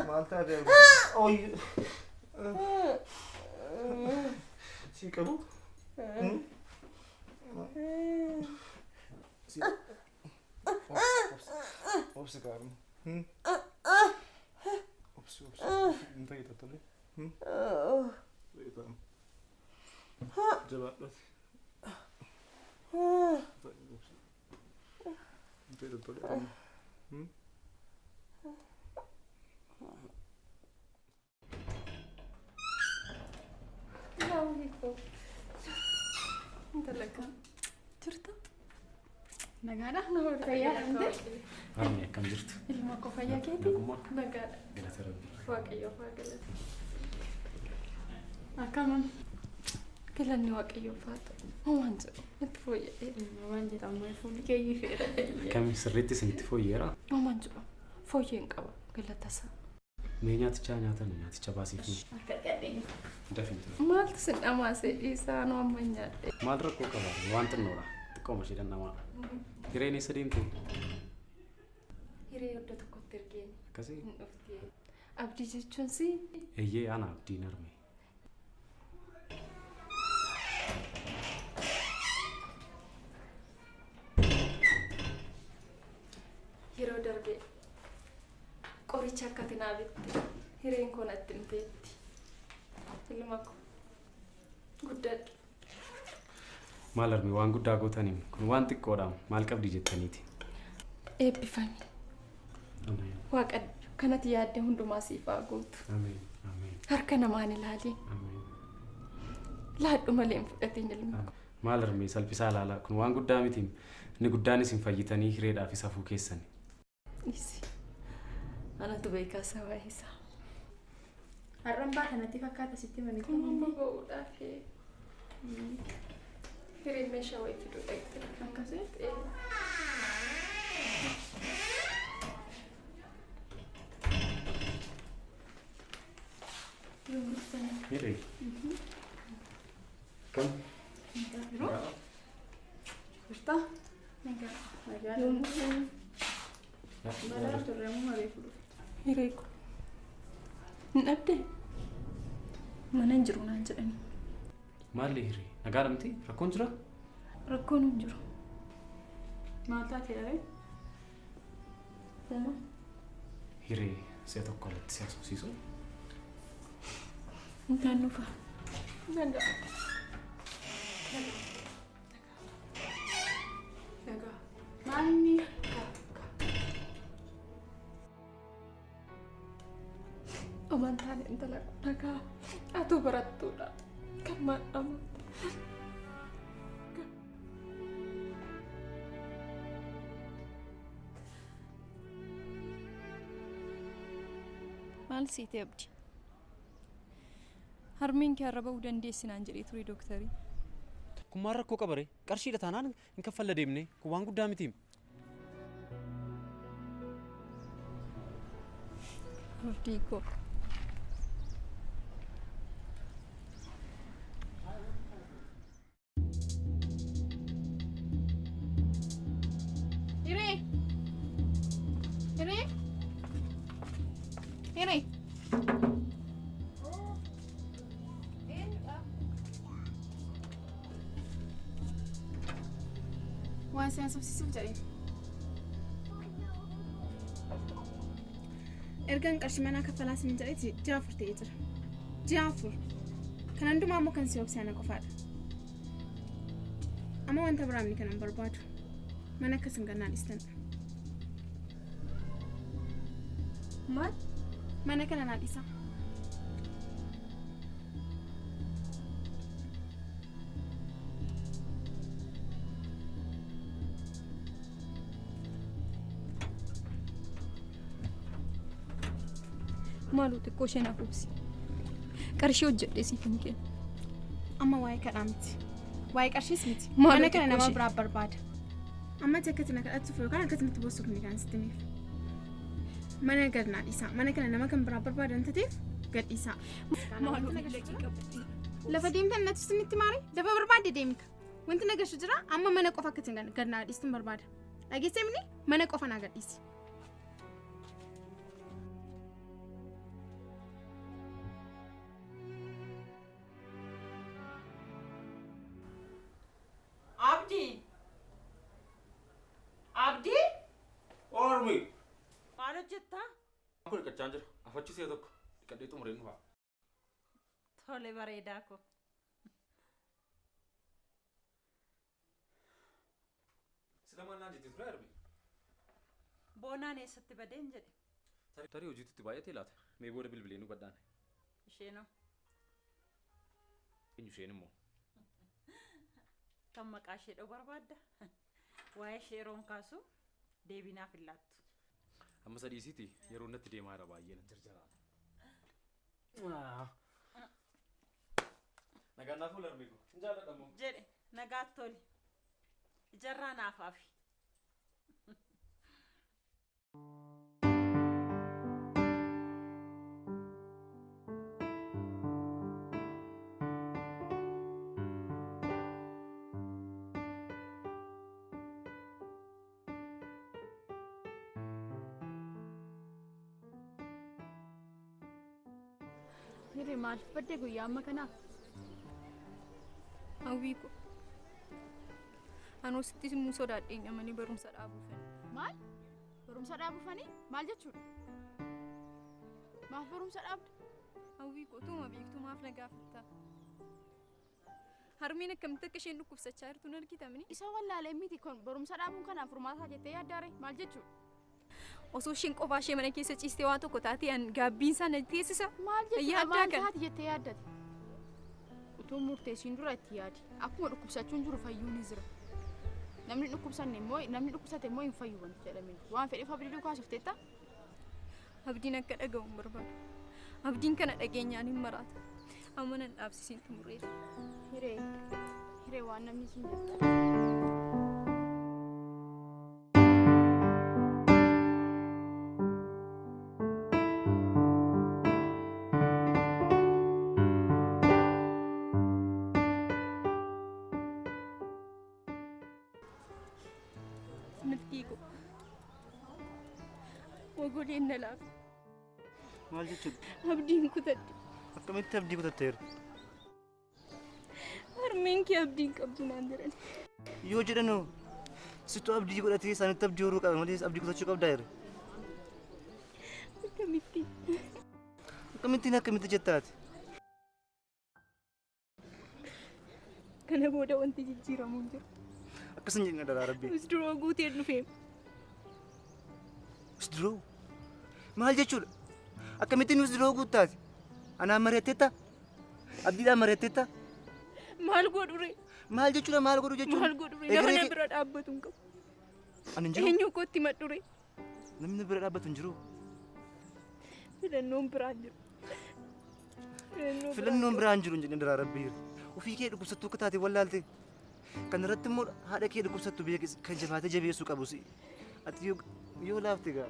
Maal taate? Oy. Si qabu? Si. Obsi gaariin. Obsi obsi. Hin fayyada tole. Fayyada. Jabaadhati. Hin fayyada tole. Intala kam jirta? Nagaadha? Fayyaa dha? Harmee akkam jirtu? Ilma koo fayyaa keetii? Nagaadha. Galata Rabbii. Waaqayyoof haa galatu. Akkam? Galanni Waaqayyoof haa ta'u. Homaan jedhu natti fooyya'ee. Waan jedhamu fuulli kee ifeera. Akkami sirriitti isinitti fooyyeera? Homaan jedhu fooyyee hin qaba galata isaa. Mee nyaatichaa nyaatan nyaaticha baasiif. Akka dhadheen. Dafintu. Maaltu sin dhamaasee dhiisaa nu amma nyaadhe. Maal rakkoo qaba? Waan xinnoodha. Xiqqooma ishee dhandhamaadha. Hireen eessa deemte? Hiree iddoo tokkotti ergeen. Akkasii? Hin dhufti. Abdii jechuun si? Eeyyee ana abdiin harmee. Yeroo darbe qoricha akka ati naa bitte hireen koo natti himteetti. Ilma koo guddadhu. Maal harmee waan guddaa gootaniin kun waan xiqqoodha maal qabdi jettaniiti. Eebbifami. Waaqa kanatti yaadde hundumaa siif haa guutu. Ameen. Ameen. Harka namaan ilaali. Ameen. Laadhu malee hin fudhatin ilma koo. Maal harmee salphisaa ilaalaa kun waan guddaa miti. Inni guddaan isin fayyitanii hireedhaaf safuu keessani. Isi. Anatu beekaa sabaa isaa. Har'aan baa kanatti fakkaata sitti mani. Kun amma ba'uudhaaf hireen meeshaa wayii fiduu dhaqxe. Akkasitti? Hiree. Kam? Jirta? Nagaa. Nagaa. Mana turre amma reefu dhufe. Hiree ko. Hin dhabdee? Mana hin jiru naan jedhani. Maalli hiree? Nagaadha miti? Rakkoon jira? Rakkoon hin jiru. Maal taate dhabee? Uumaa. Hiree si'a tokko alatti si haasofsiisu. Intaan dhufa. Nagaa. Nagaa. Maal inni? Amantaan intala nagaa atuu barattuudha. Kan maal dhamaatu. Maal siite abdi? Harmeen kee har'a ba'uu dandeessi naan jedhee ture dooktarii. Kun maal rakkoo qaba ree? Qarshiidha taanaan hin kaffalla deemnee kun waan guddaa mitiim. Abdii koo. Hiree! Hiree! Hiree! Waan si haasofsiisuuf jedheen. Ergaan qarshii manaa kaffalaa siin jedheeti ji'a 4 ta'ee jira. Ji'a 4. Kan hundumaa immoo kan si obse ana qofaadha. Amma wanta biraa miti kanan barbaadu. Mana akkas hin gannaan dhiistan. Maal? Mana kana naa dhiisaa. Maaloo xiqqoo ishee naaf obsi. Qarshii hojjedhee siif hin kennu. Amma waa'ee kadhaa miti. Waa'ee qarshiis miti. Maaloo Mana kana xiqqoo nama ishee. biraa barbaada. Amma ati akkatti na kadhattuuf yookaan akkatti natti boossuuf ni kan sitti himeef. Mana gad naa dhiisaa. Mana kana nama kan biraa barbaadan tateef gad dhiisaa. Maaloo daqiiqa qabdi. Lafa deemtan natti isinitti maare lafa barbaadde deemka. Wanti na gashu jira amma mana qofa akkatti gad naa dhiistuun barbaada. Dhageessee mini mana qofa naa gad dhiisi. Abdii! Abdii! Ormi! Maal hojjettaa? Kun dhiqachaa jira. Afachi see tokko dhiqadhee xumureen dhufa. Tole bareedaa ko. Sila maal naan jettee ture Arbi? Boonaan eessatti badeen jedhe. Tarii hojiitu itti baay'atee laata? Mee booda bilbilee nu badhaane. Isheenoo Eenyu isheen immoo? kan maqaa ishee dha'u barbaadda. Waa'ee ishee yeroon kaasu deebii naaf hin laattu. Amma sadiisiiti yeroo natti deemaa jira baay'ee na jarjaraa. Nagaan naaf oola Arbi ko. Hin jaalladha immoo. Jedhe nagaatti toli. Ijarraa naaf hafi. Hiree maaliif badde guyyaa amma kanaaf? Hawwii koo. Anoo sitti immoo sodaadheen malee barumsa dhaabuufani. Maal? Barumsa dhaabuufanii? Maal jechuudha? Maaf barumsa dhaabda? Hawwii koo utuma beektu maaf na gaafatta? Harmeen akkamitti akka isheen dhukkubsachaa jirtu hin argitamni? Isa wallaalee miti kun barumsa dhaabuun kanaaf furmaata jettee yaaddaare maal jechuudha? Osoo isheen qofaa ishee mana keessa ciistee waan tokko taatee an gaabbiin isaa na teessisa. Maal jechuudha? Yaaddaa Maal kana. taati jettee yaaddate? Utuu murteessiin dura itti yaadi. Akkuma dhukkubsachuun jiru fayyuun ni jira. Namni dhukkubsanne immoo namni dhukkubsate immoo hin fayyu wanti jedhamee. Waan fedheef abdii duukaa softeetta. Abdiin akka dhaga'u hin barbaadu. Abdiin kana dhageenyaan hin maraata. Amma nan dhaabsisiin xumureera. Hiree hiree waan namni siin jedhu. Milkii koo. Ogoleen na laafe. Maal jechuudha? Abdiin kutadhe. Akkamitti abdii kutatteera? Harmeen kee abdiin qabdu naan jedhan. Yoo jedhanoo situ abdii godhatee isaanitti abdii horuu qaba malee abdii kutachuu qabdaa jira. Akkamitti? Akkamittiin akkamitti jettaati? Kana booda wanti jijjiiramu hin jiru. Akkas hin jedhin adaraa rabbii. Withdraw guuteen dhufee. Withdraw? Maal jechuudha? Akkamittiin withdraw guuttaati? Anaan mari'atteetta? Abdiidhaan mari'atteetta? Maal godhure? Maal jechuudha maal godhu jechuudha? Maal godhure? Nama na bira dhaabbatu hin qabu. Ani hin jiru. Eenyu kootti madhure? Namni bira dhaabbatu hin jiru. Filannoon biraa hin jiru. Filannoon biraa hin jiru hin jedhin adaraa rabbii. Ofii kee dhukkubsattuu akka taate wallaalte. Kan irratti immoo haadha kee dhukkubsattu biyya kan jabaatee jabeessuu qabu si. Ati yoo laafte gaa.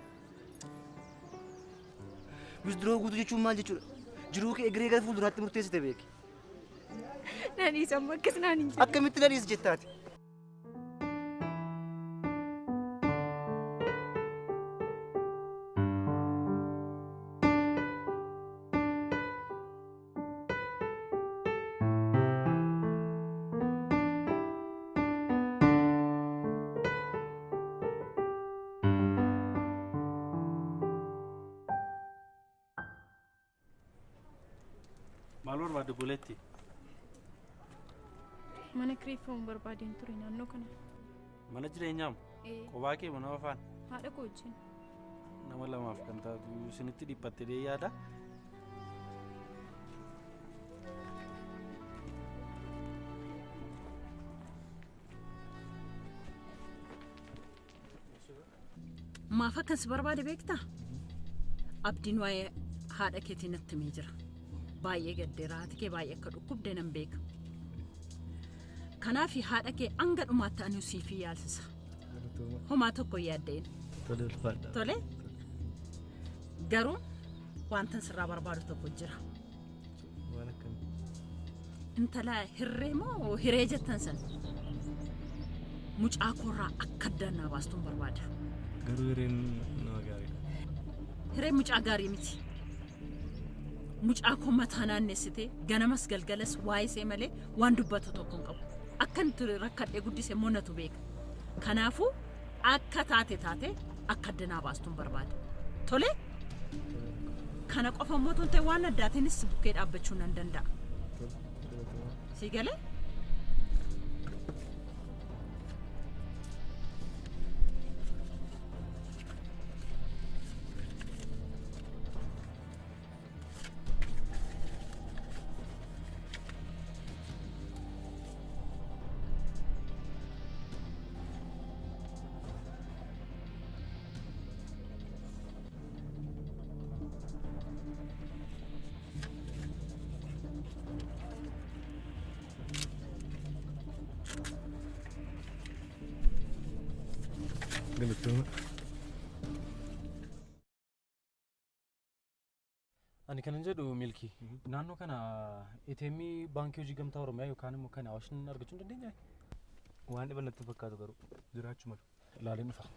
Wisdiroo guutuu jechuun maal jechuudha? Jiruu kee egeree gara fuulduraatti murteessite beeki. Na dhiisi amma akkas naan hin jedhin. Akkamitti na dhiisi jettaati? Maal barbaadde buleetti? Mana kireeffamu barbaadeen ture naannoo kana. Mana jireenyaam? Kophaa kee mana afaan? Haadha koo wajjin. Nama lamaaf kan taatu isinitti dhiphatte dee yaada. Maaf akkan si barbaade beektaa? Abdiin waa'ee haadha keetii natti himee jira. Baay'ee gaddeera, haati kee baay'ee akka dhukkubde nan beeka. Kanaaf haadha kee hanga dhumaatti ani siif yaalsisa. Homaa tokko hin yaadda'in. Tole ulfaadha. Tole. Garuu wantan sirraa barbaadu tokko jira. Waan akkamii? Intala hirree moo hiree jettan san mucaa koorraa akka addaan naa baastuun barbaada. Garuu hireen nama gaariidha. Hireen mucaa gaarii miti. Mucaa koo mataa naannessitee ganamas galgalas waa'ee ishee malee waan dubbatu tokko hin qabu. Akka inni rakkadhee guddise immoo natu beeka. Kanaafuu akka taate taate akka adda naa baastuun barbaada. Tole? Kana qofa immoo tun ta'e waan addaatiinis bukkee dhaabbachuu nan danda'a. Si galee? Galatooma. Ani kanan jedhu Milkii, naannoo kana ATM baankii hojii gamtaa Oromiyaa yookaan immoo kan Awaash argachuu hin dandeenyaa? Waan dhiban natti fakkaatu garuu jiraachuu malu. Ilaaleen dhufa.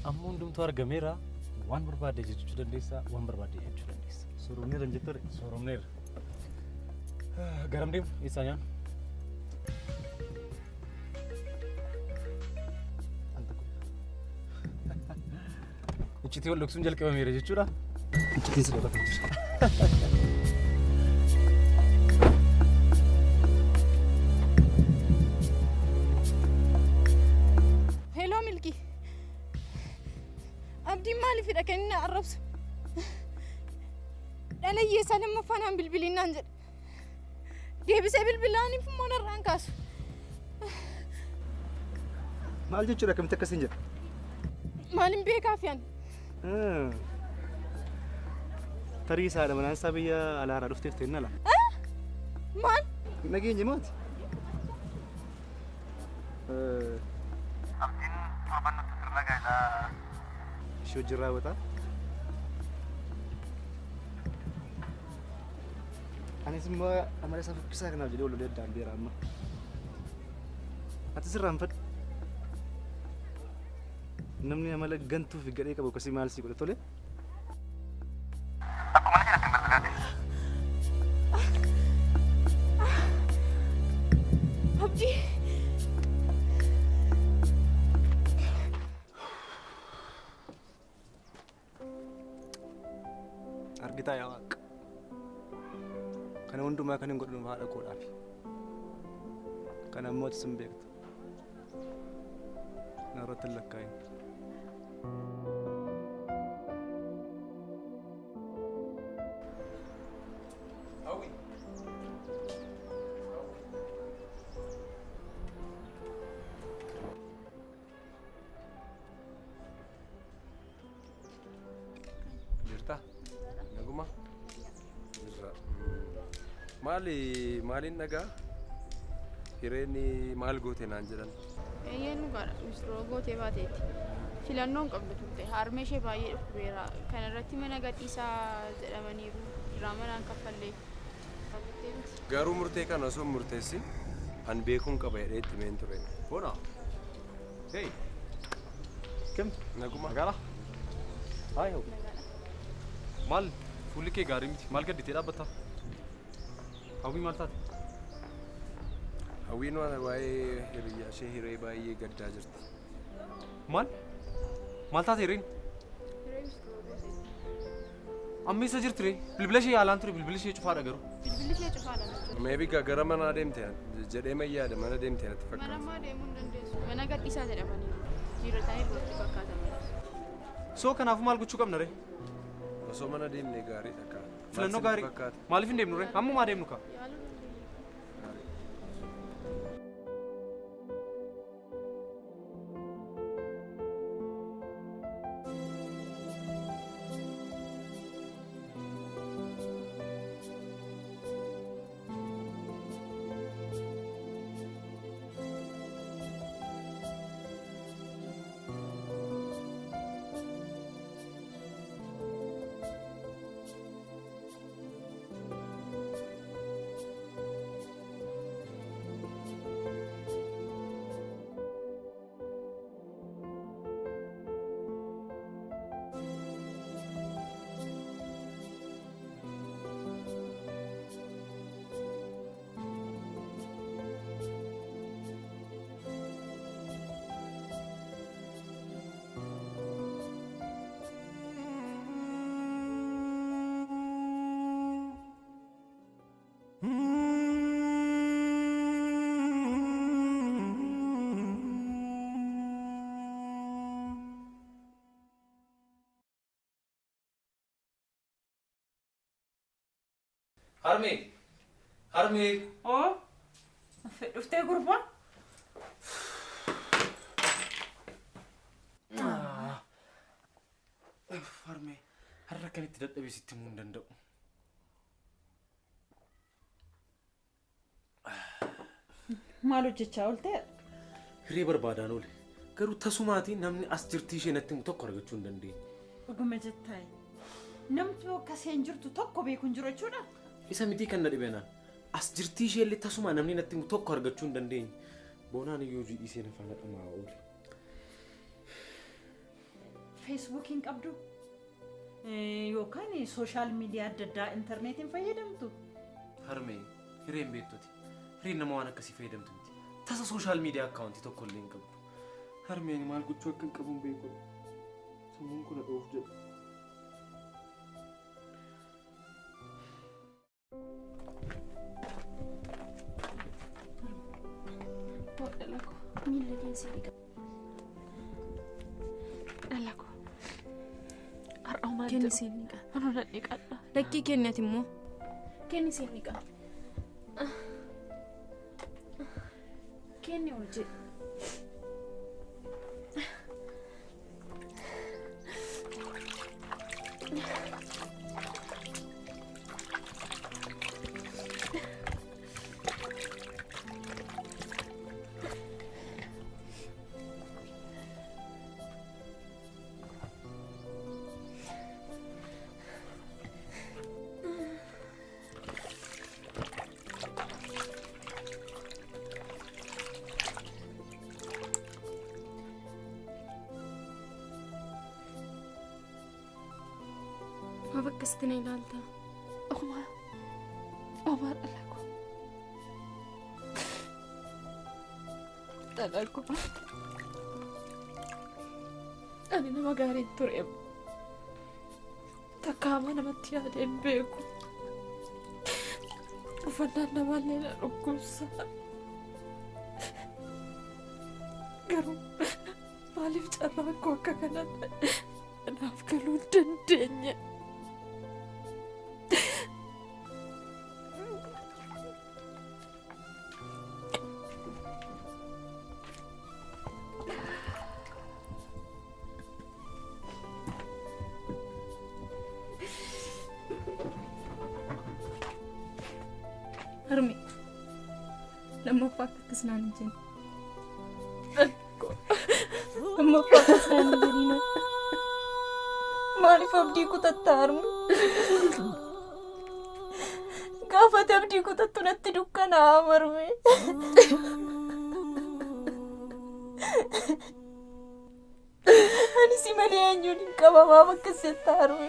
Amma hundumtuu argameera. Waan barbaadde jechuu dandeessa, waan barbaadde jechuu dandeessa. Sooromneera hin jetture? Sooromneera. Garam deemu? Eessaa nyaannu? Iccitii wal dhoksuun jalqabameera jechuudha. Iccitiin si dhokatee jira. Abdiin maaliifidha kan inni arrabsu? Dhala hiyyeessaa lammaffaa naan bilbiliin naan jedhe. Deebisee bilbilaaniif immoo narraan kaasu. Maal jechuudha akkamitti akkasiin jedha? Maalin beekaaf yaan? Tarii isaadha manaan isaa biyya alaaraa dhufteef ta'e nala. Maal? Nageenye maati? Abdiin torban nutti sirna gaa'elaa ishee wajjin raawwata. Anis immoo amala isaa fokkisaa kanaaf jedhee wal lolee addaan beera amma. Ati sirraanfadhu. Namni amala gantuu fi gadhee qabu akkasii maal sii godha tole? Abdii. Argitaa yaa Waaqa. Kana hundumaa kan hin godhu haadha koodhaafi. Kana immoo ati sin beekta. Narratti hin lakkaa'in. Hawwi. Jirta? Naguma? Jirra. Maali maaliin dhagaa? Hireen maal goote naan jedhan? Eeyyeen dhugaadha. Misirroo gootee baateetti. Filannoo hin qabdu turte. Harmee ishee baay'ee dhukkubeera. Kana irratti mana gadhiisaa jedhamaniiru. Diraamaa naan kaffallee. Garuu murtee kana osoo hin murteessin an beekuun qaba jedhee itti himeen ture. Bona. Hey. Kim? Naguma. Nagaadha? Hi. Maal fuulli kee gaarii miti. Maal gadditee dhaabbatta? Hawwii maal taate? Hawwiin waan waa'ee hiriyyaa ishee hiree baay'ee gaddaa jirti. Maal? Maal taate hireen? Amma eessa jirti ree? Bilbila ishee yaalaan ture bilbilli ishee cufaadha garuu. Bilbilli ishee cufaadha jechuudha. Maybe gara manaa deemte jedhee man yaada mana deemte natti Mana fakkaata. ammaa deemuu hin dandeessu. Mana gadhiisaa jedhamaniiru. Jijjiirratanii natti fakkaata manas. Soo kanaafuu maal gochuu qabna ree? Osoo mana deemnee gaariidha kaa. Maal Filannoo sitti gaarii. fakkaata? Maaliif hin deemnu ree? Ammumaa deemnu kaa. Yaaluu dandeenya. Harmee! Harmee! Oo! Dhuftee gurbaa? Harmee, har'a akkamitti dadhabee sitti himuu hin danda'u. Maal hojjechaa ooltee? Hiree barbaadaan oole. Garuu tasumaatii namni as jirtii ishee natti himu tokko argachuu hin dandeenye. Dhuguma jettaayi. Namni akka isheen jirtu tokko beeku hin jiru jechuudha. Isa mitii kan na dhibe naan. As jirtii ishee illee tasuma namni natti himu tokko argachuu hin dandeenye. Boonaan iyyuu hojii dhiisee na faana dhamaa oole. Feesbuukiin qabdu? Yookaan sooshaal miidiyaa adda addaa intarneetiin fayyadamtu? Harmee, hireen beektuti. Hireen nama waan akkasii fayyadamtu miti. Tasa sooshaal miidiyaa akkaawuntii tokko illee hin qabdu. Harmeen maal gochuu akka hin qabu hin beeku. Sammuun kun na dhoof jedha. Dhala koo miilla keessa dhiqa. Dhala koo Kenni siin dhiqa. Anuu nan dhiqadha. Lakkii kenni ati immoo. Kenni siin dhiqa. Kenni ol jedhi. Maaf akkasitti na ilaalta? Omaa. Omaa dhala koo. Dhala koo. Ani nama gaarii ture. Takka hamaa namatti yaadee hin beeku. Uffannaan namaallee na dhukkubsa. Garuu maaliif carraan koo akka kana ta'e naaf galuu hin dandeenye. Harmi lammaffaa akka akkas naan hin jenne. Lammaffaa akkas naan hin jedhina. Maaliif abdii kutatta harmi? Gaafa ati abdii kutattu natti dukkanaa'a marme. Ani si malee eenyuun hin qaba maaf akkas jetta harme?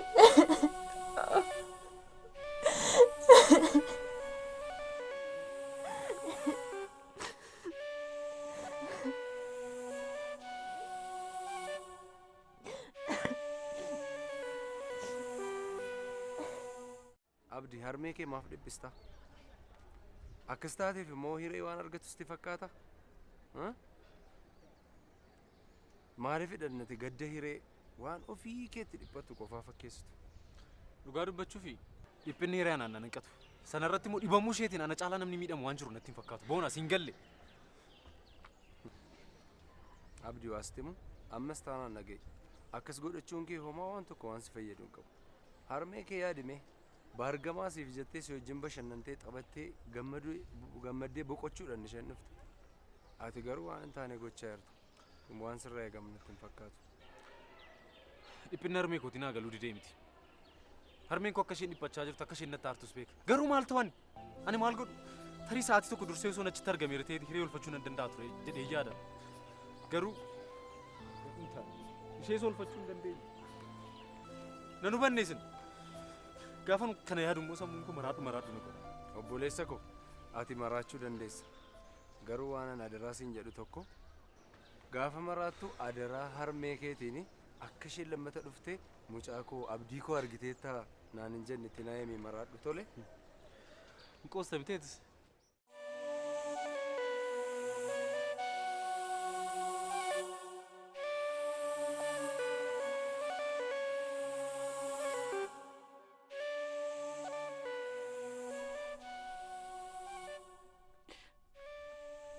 Abdi harmee kee maaf dhiphista? Akkas taateef immoo hiree waan argatu sitti fakkaata? Maaliif hidhannati gadda hiree waan ofii keetti dhiphattu qofaa fakkeessitu? Dhugaa dubbachuufi dhiphinni hiree anaan nan hanqatu. Sanarratti immoo dhibamuu isheetiin ana caalaa namni miidhamu waan jiru natti hin fakkaatu. Boona siin galle. Abdi waa sitti himu ammas taanaan dhaga'i. Akkas godhachuun kee homaa waan tokko waan si fayyadu hin qabu. Harmee kee yaadi mee. Baargamaa siif jettee si wajjin bashannantee taphattee gammaduu gammaddee boqochuudhaan isheen dhufte. Ati garuu waan hin taane gochaa jirta. Kun waan sirraa eegamu natti hin fakkaatu. Dhiphinni harmee kootii naa galuu didee miti. Harmeen koo akka isheen dhiphachaa jirtu akka isheen natti aartus beeka. Garuu maal ta'u ani? Ani maal godhu? Tarii sa'aatii tokko dursee osoon achitti argameera ta'ee hiree oolfachuu nan danda'a ture jedhee yaada. Garuu hin taane. Ishees oolfachuu hin dandeenye. Nan hubanne isin. Gaafan kana yaadu immoo sammuun koo maraadhu maraadhu na godha. Obboleessa koo ati maraachuu dandeessa. Garuu waan an adaraa siin jedhu tokko gaafa maraattu adaraa harmee keetiin akka isheen lammata dhuftee mucaa koo abdii koo argiteettaa naan hin jenne itti naa himi maraadhu tole. Hin qoosta miti atis.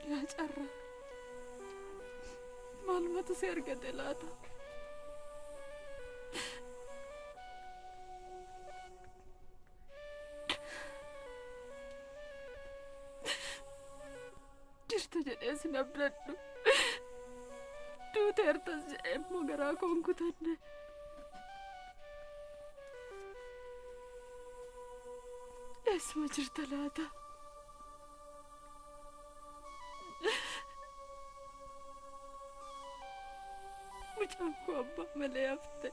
Yaa carraa maalumatu si argate laata? Jirta jedhee sin abdadhu. Duuteertas jedhee immoo garaa koo hin kutanne. Eessuma jirta laata? Mucaan koo abbaa malee hafte.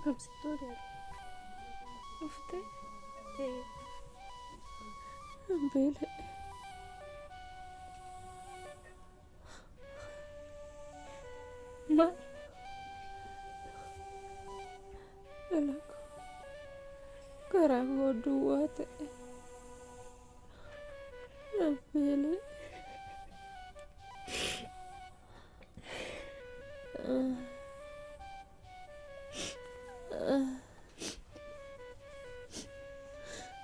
Akkam sitti tole? Dhuftee? An beela'e. Maal? Dhala koo garaa koo duwwaa ta'e. An beela'e.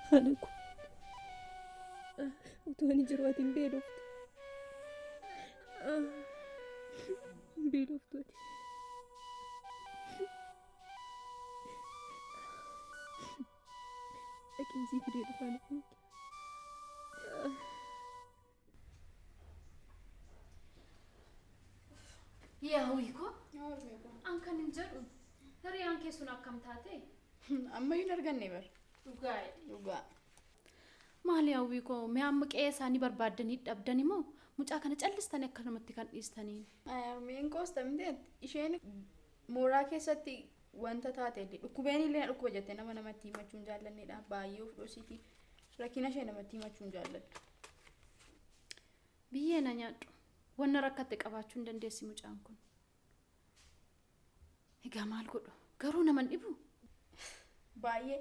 Haadha koo utuu ani jiru ati hin beeloftu. Hin beeloftu ati. Dhaqeen sii fidee dhufaa na eegi. Yaa Hawwiikoo, an kan hin jedhu hiriyaan kee sun akkam taate? Ammayyuu hin arganne bar. Dhugaa. Dhugaa. Maali Hawwiikoo, mee amma qe'ee isaanii barbaaddanii dhabdani moo mucaa kana callistanii akkanumatti kan dhiistaniin? Harmeen koos tamte isheen mooraa keessatti wanta taate illee dhukkubeen illee na dhukkuba jettee nama namatti himachuu hin jaallannedha. Baay'ee of dhoksiti. Rakkina ishee namatti himachuu hin jaallattu. Biyyee na nyaadhu. Wanna rakkatte qabaachuu hin dandeessi mucaan kun. Egaa maal godhu? Garuu nama hin dhibu? Baay'ee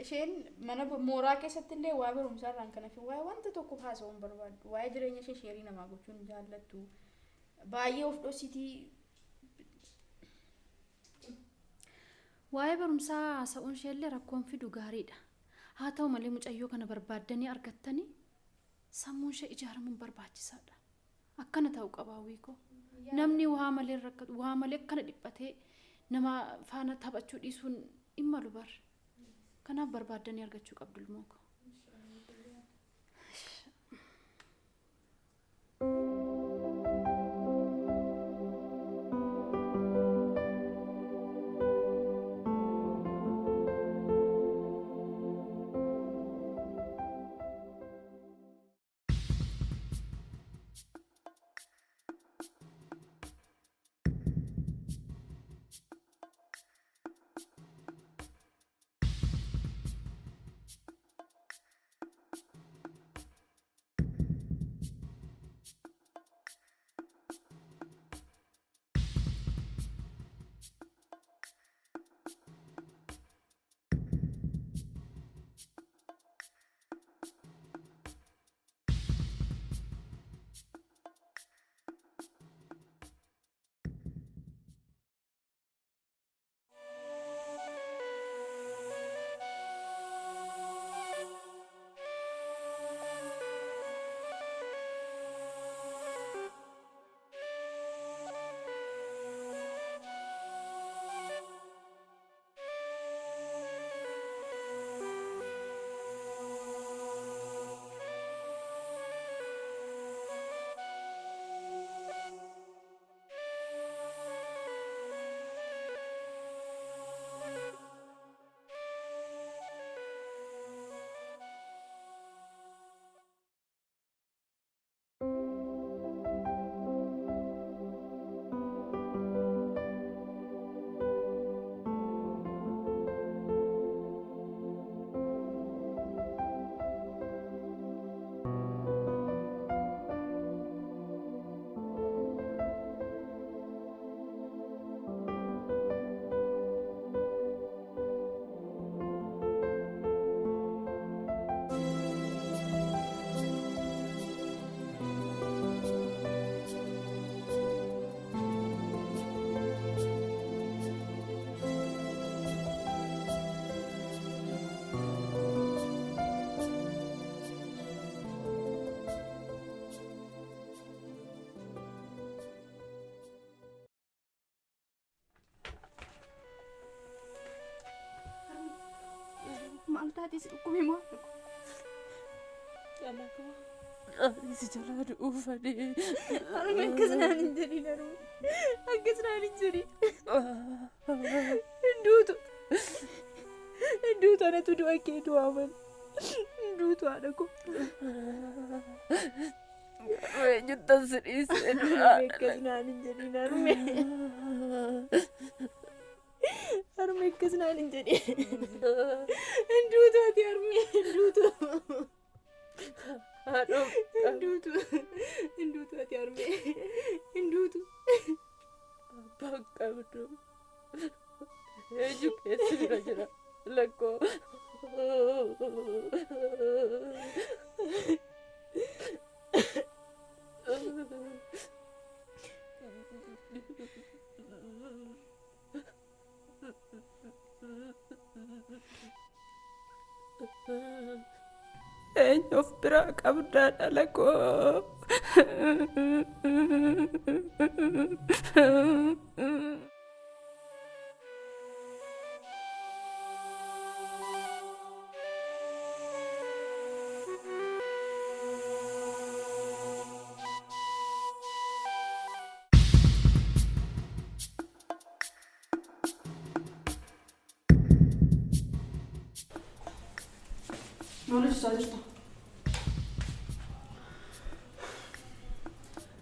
isheen mana mooraa keessatti illee waa barumsaa irraan kan hafe waa'ee wanta tokko haasa'uu hin barbaaddu. Waa'ee jireenya ishee sheerii namaa gochuu hin jaallattu. Baay'ee of dhoksitii. Waa'ee barumsaa haasa'uun ishee illee rakkoon fidu gaariidha. Haa ta'u malee mucayyoo kana barbaaddanii argattanii sammuun ishee ijaaramuun barbaachisaadha. Akkana ta'uu qaba Hawwiikoo. Namni waa malee rakkatu, waa malee akkana dhiphatee nama faana taphachuu dhiisuun hin malu bar. Kanaaf barbaaddanii argachuu qabdu ilmoo koo. Maal taatee si dhukkube moo? Si jalaa du'uuf ani. Harmee akkas naan hin jedhin harmee. Akkas naan hin jedhin. Hin duutu. Hin duutu anatu du'a kee du'aa malee. Hin duutu haadha koo. Eenyuttan si dhiisee du'aa. Akkas naan hin jedhin harmee. Harmee akkas naan hin jedhin. Hin duutu ati harmee hin duutu. Haadhoo. Hin duutu. Hin duutu ati harmee. Hin duutu. Abbaan qabdu. Eenyu keessa bira jira lakkoo. Eenyu of biraa qabdaa dhala koo. Maal hojjechaa jirta?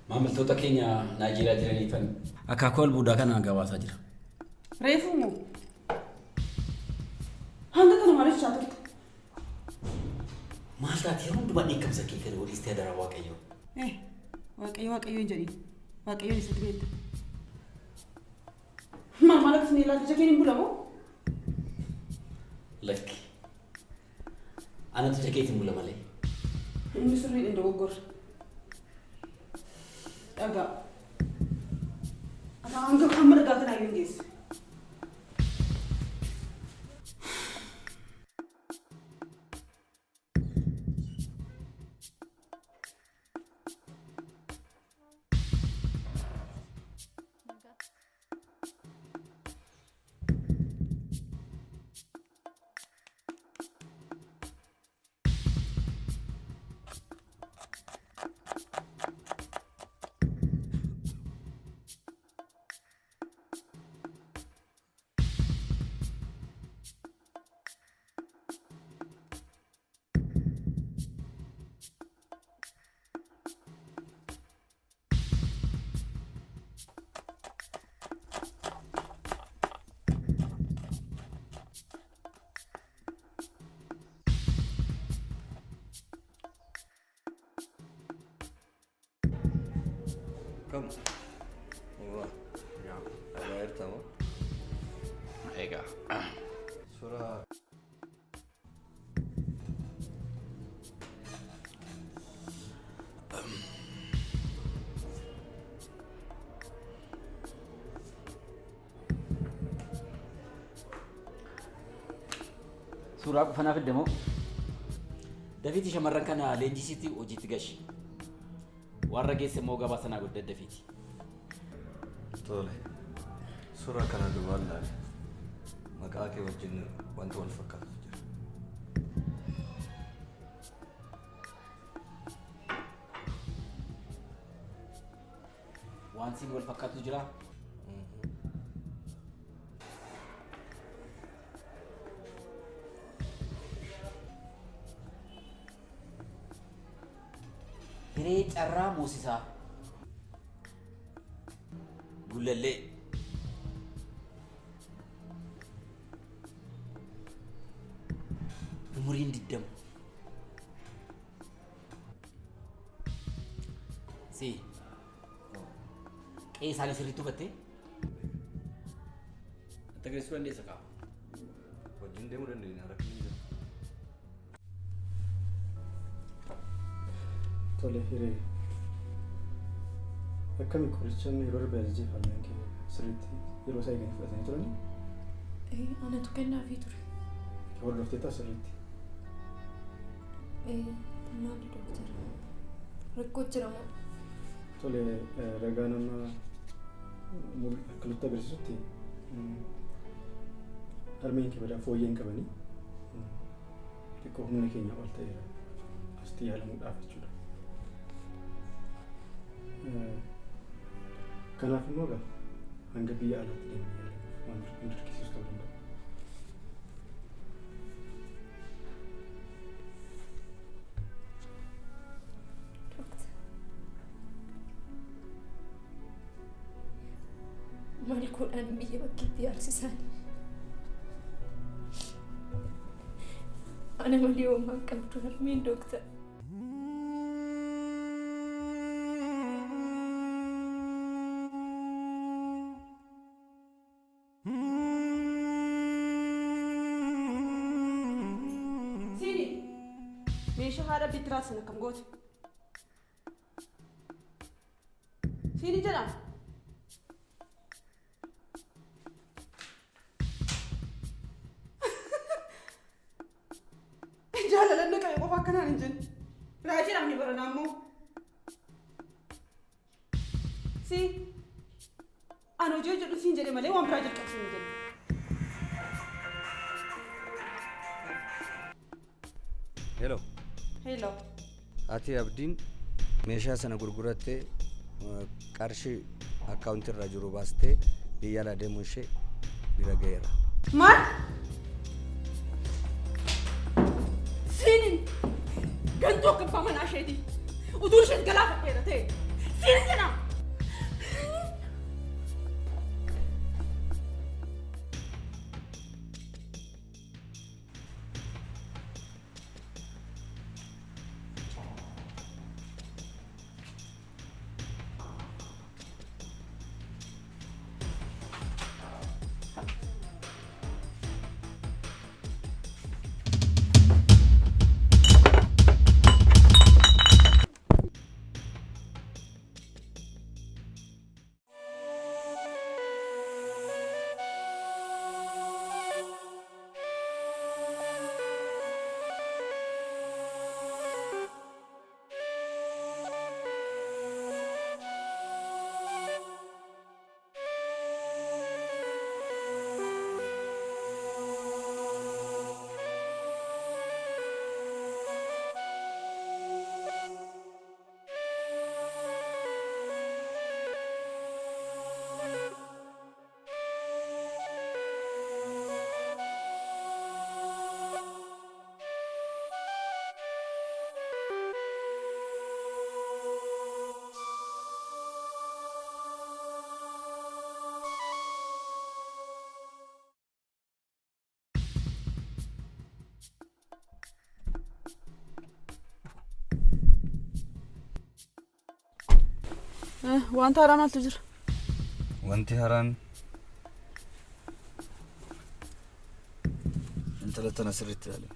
Maamiltoota keenya Naayijeeriyaa jiraniifan akaakuu albuudaa kana gabaasaa jira. Reefuu moo? Hanga kana maal hojjechaa turte? Maal taate yeroo hundumaa dheekkamsa kee kana waliistee adaraa Waaqayyoo. Eh, Waaqayyo Waaqayyo hin jedhin. Waaqayyoon isatti beekta. Maal maal akkasuma ilaalcha ija keen hin bulamoo? Lakki. Anatu ija keetiin bula malee. Inni sirriidha hin dogoggorre. Dhagaa. Ati hanga hamma dhagaa kanaa iyyuu hin geessu. Kam? Waa. Yaa. Jirta moo? Egaa. Suuraa Suuraa qofa naaf fidde moo? Dafiitii shamarran kana leenjisiitii hojiitti gashi. Warra geesse immoo gabaasa naa godhi daddafiiti. Tole. Suuraa kana duwwaan laale. Maqaa kee wajjin wanta wal fakkaatu jira. Waan siin wal fakkaatu jira? Hiree Carraa Moosisaa. Gullallee. Umuriin 20. Si. Qe'ee isaanii sirriitti hubattee? Natti agarsiisuu dandeessa kaa? Wajjin deemuu dandeenya rakkinni hin jiru. Tole Hiree. Akkami qoricha inni yeroo darbe ajajee harmeen kee sirriitti yeroo isaa eeganii fudhatanii turanii? Ee, anatu kennaafii ture. Hordofteettaa sirriitti? Ee, maali dooktar? Rakkoo jira moo? Tole ragaan amma akka nutti agarsiisutti harmeen kee badaa fooyyee hin qabanii xiqqoo humna keenya ol ta'eera asitti yaalamuudhaaf jechuudha. Kanaaf immoo egaa hanga biyya alaatti deemanii yaalamuuf waan nu dirqisiisu ta'uu danda'a. Dooktar. Maal godhaan biyya bakkeetti yaalsisan? Ana malee homaa hin qabdu harmeen dooktar. Siini meeshaa haadha bittiraa sana akkam goote? Siini jedhama. Jaalalan na qabe qofa akkanaan hin jenne. Raajiidhaaf ni baranaa immoo. Si ani hojii hojjedhu siin jedhe malee waan biraa jalqabsiin hin jenne. Hello. Hello. Ati Abdiin meeshaa sana gurgurattee qarshii akkaawuntii irra jiru baastee biyya alaa deemuun ishee bira ga'eera. Maal? Siinin gantuu akka abbaa manaa isheeti. Utuu ishees galaafadheera ta'e. Siinin jedhama. Wanta haaraa maaltu jira? Wanti haaraan intala tana sirriitti ilaali.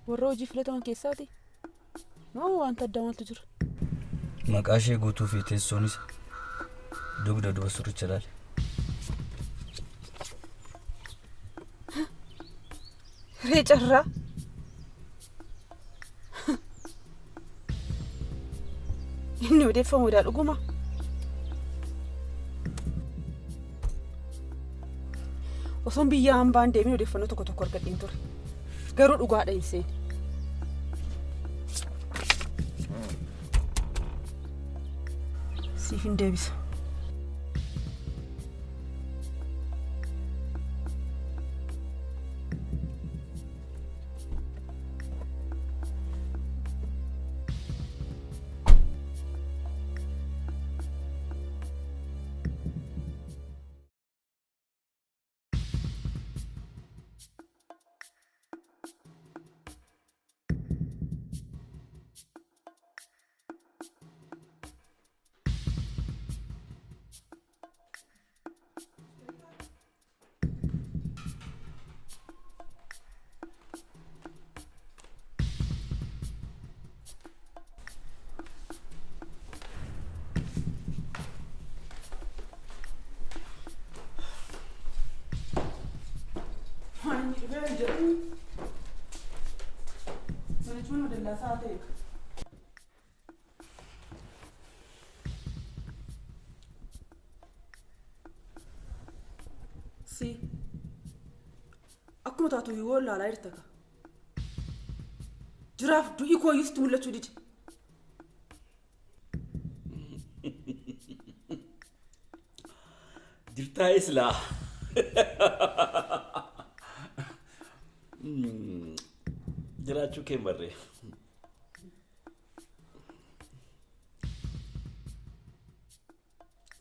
Warra hojii filataman keessaati? Moo wanta addaa maaltu jira? Maqaa ishee guutuu fi teessoonis dugda duuba sirriitti ilaali. Ree carraa. Inni odeeffamuudhaa dhuguma. Osoon biyya hambaan deemin odeeffannoo tokko tokko argadheen ture. Garuu dhugaadha hin seene. Siif hin deebisa. Waan dhibee jedhu manichuun dallaasaa ta'e. Si akkuma taatu yoo ilaalaa jirta ka. Jiraaf du'i koo iyyuu sitti mul'achuu dide. Jirtaa islaa. Jiraachuu kee hin barree.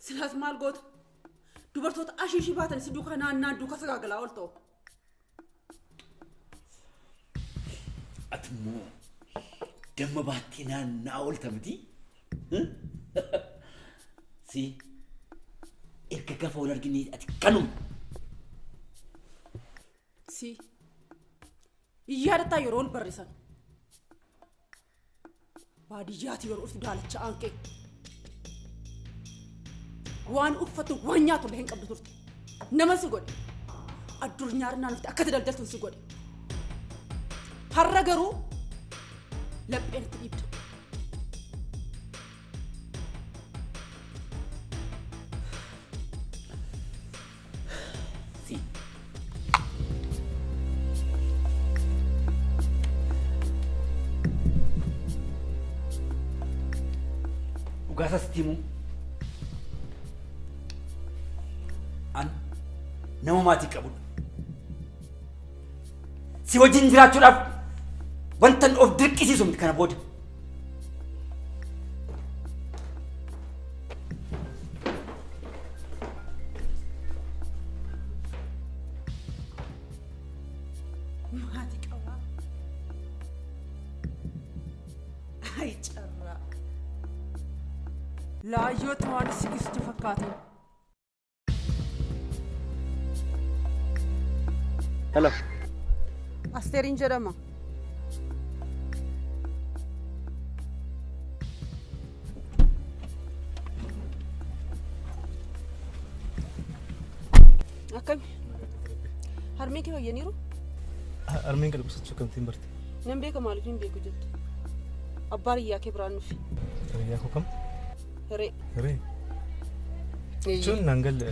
Silaas maal goota? Dubartoota ashiishii baatan si duukaa naannaan duukaa sagaagalaa ol ta'u. Ati immoo damma baattee naannaa oolta miti? Si erga gaafa wal arginee ati kanuma. Si yaadataa yeroo ol barrisan. Baadiyyaati yeroo dhuftu daalacha aanqee. Waan uffatu waan nyaatu illee hin qabdu turte. Nama si godhe. Addunyaarnaan dhufte akkati daldaltuun si godhe. Har'a garuu lapheen itti dhiibda. Si. Dhugaasaa sitti himuu? An nama maatii qabudha. Si wajjin jiraachuudhaaf wantan of dirqisiisu miti kana booda. Maatii qabaa. Ay carraa. Laayyootti waan si ibsitu fakkaata. Hello. Asteeriin jedhama. Akkami? Harmeen kee fayyaniiru? Harmeen kee dhukkubsachuu akkamittiin barte? Nan beeka maaliif hin beeku jettu. Abbaan hiyyaa kee biraan dhufe. Hiyyaa koo kam? Hiree. Hiree? Jechuun naan galle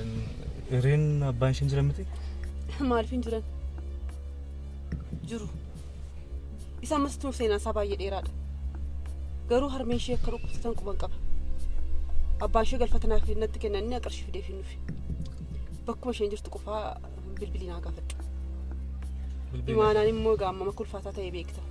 hireen abbaan isheen jiran miti? Maaliif hin jiran? Jiru. Isa ammas tuuf seenaan isaa baay'ee dheeraadha. Garuu harmeen ishee akka dhukkubsatan quban qaba. Abbaan ishee galfata naaf natti kennan inni qarshii fideef hin dhufe. Bakkuma isheen jirtu qofaa bilbilii naa gaafadhu. Imaanaan immoo egaa amma akka ulfaataa ta'e beekta.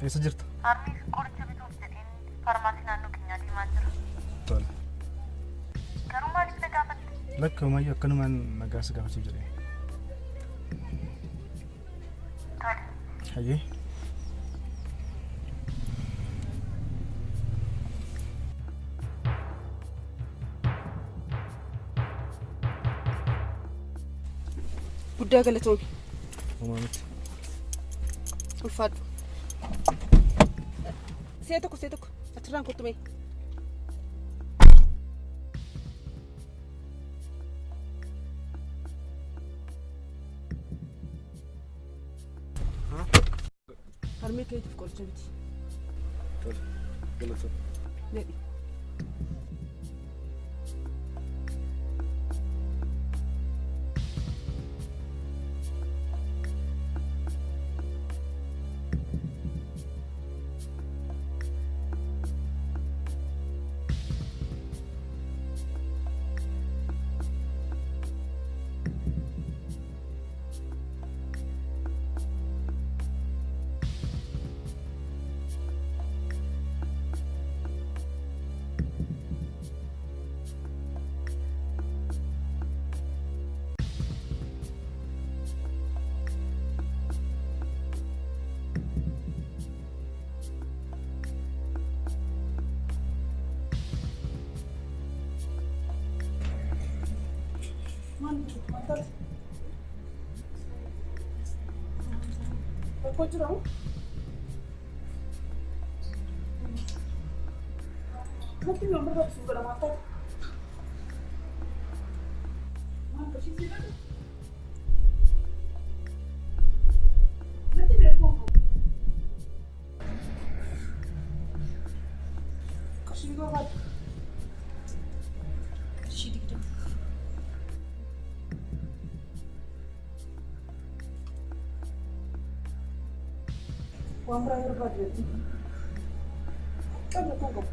Eessa jirta? Harmeef qoricha bituuf jedheen faarmaasii naannoo keenyaa deemaa jira. Tole. Garuu maaliif na gaafatte? Lakki homaayyuu akkanumaan nagaa si gaafachuuf jedhee. Tole. Hayyee. Guddaa galatoomi. Homaa miti. Ulfaadhu. See tokko see tokko achirraan kottu mee. Harmee keetiif qoricha miti. Tole. Galatoomi. Nadhi. Rakkoo jira moo? Natti yoon barbaachisu godha maal taate? Maal qarshii sii bade? Natti beekuu hin qabu. Qarshii barbaadu. Qarshii 20. Waan biraa barbaadu jetti. Qabna kun qabu.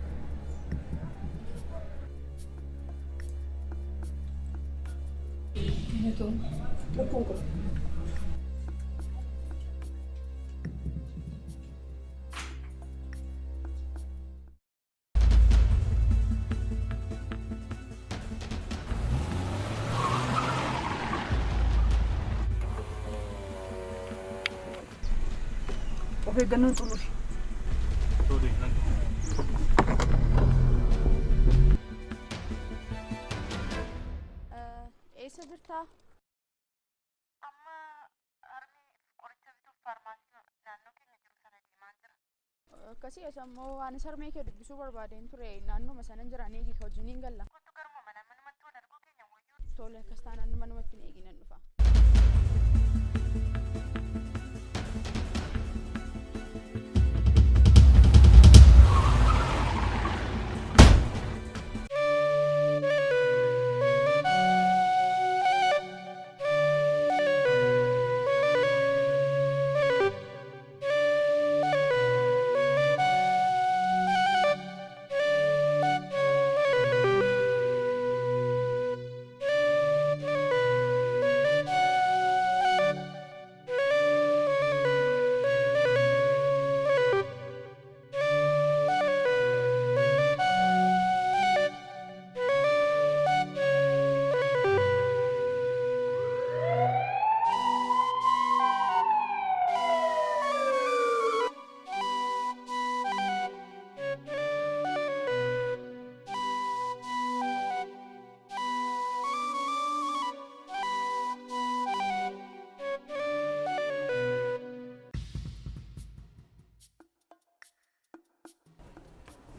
Galatooma. Rakkoon qabu. Of eeggannoon xumuri. Tole, nan Eessa jirtaa? Amma harmee qoricha bituuf faarmaasii naannoo keenya jiru sana deemaa jira. Akkasii as ammoo anis harmee kee dubbisuu barbaadeen ture naannuma sanan jiraan eegi ka wajjin hin galla. Kottu garuma mana manumatti wal arguu keenya wayyuu. Tole akkas taanaan manumatti hin eeginan dhufa.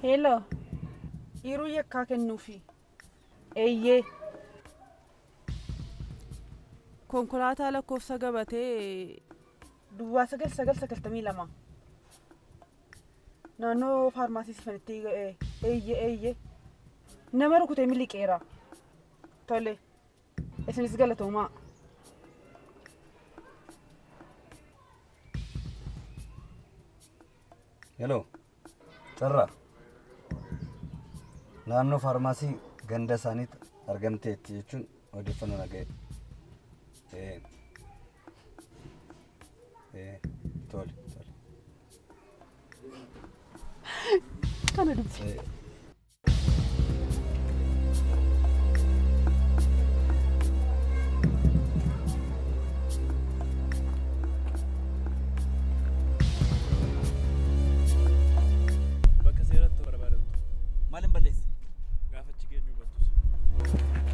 Hello. Yeroo yakkaa kennuufi. Eeyyee. Konkolaataa lakkoofsa gabatee duwwaa 9992. Naannoo faarmaasii sifanitti eeyyee eeyyee. Nama rukutee miliqeera. Tole. Isinis galatoomaa. Hello. Carraa. Naannoo faarmaasii ganda isaaniitti argamteetti jechuun odeeffannoo dhaga'e. Ee. Ee. Tole tole. Kana dubbi. Ee. Bakka seeratti barbaadamtu. Maal hin balleesse? Gaafa achi geenyu hubattus.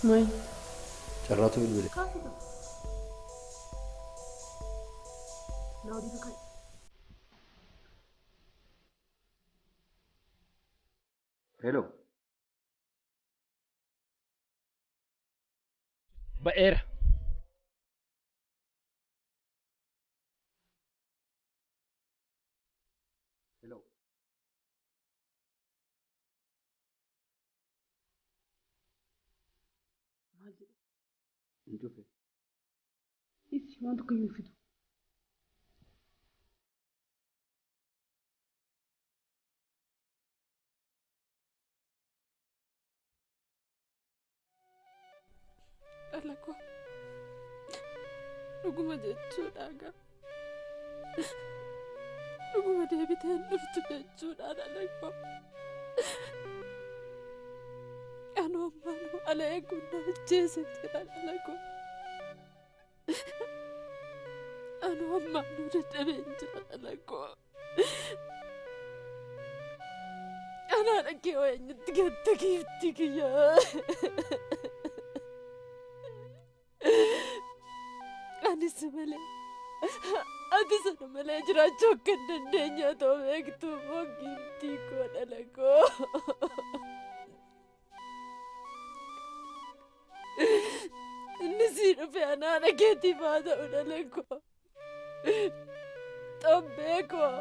Maal? Carraatu bilbile. Hello. Ba'eera. Hello. Maal jedhe? Hin cufe. Isi waan tokko iyyuu hin fidu. Dhala koo dhuguma jechuudha gaa. Dhuguma deebitee hin dhuftu jechuudha dhala koo. Anoo ammaanuu ala eeguun na ajjeese jira dhala koo. Anoo ammaanuu dadhabeen jira dhala koo. Anaa dhaqee waa eenyutti gatta giiftii kiyyaa. Anis malee ati sana malee jiraachuu akka hin dandeenye otoo beektuu immoo giiftii koo dhala koo. Inni sii dhufe anaa dhageetiif haa ta'u dhala koo. Xobbee koo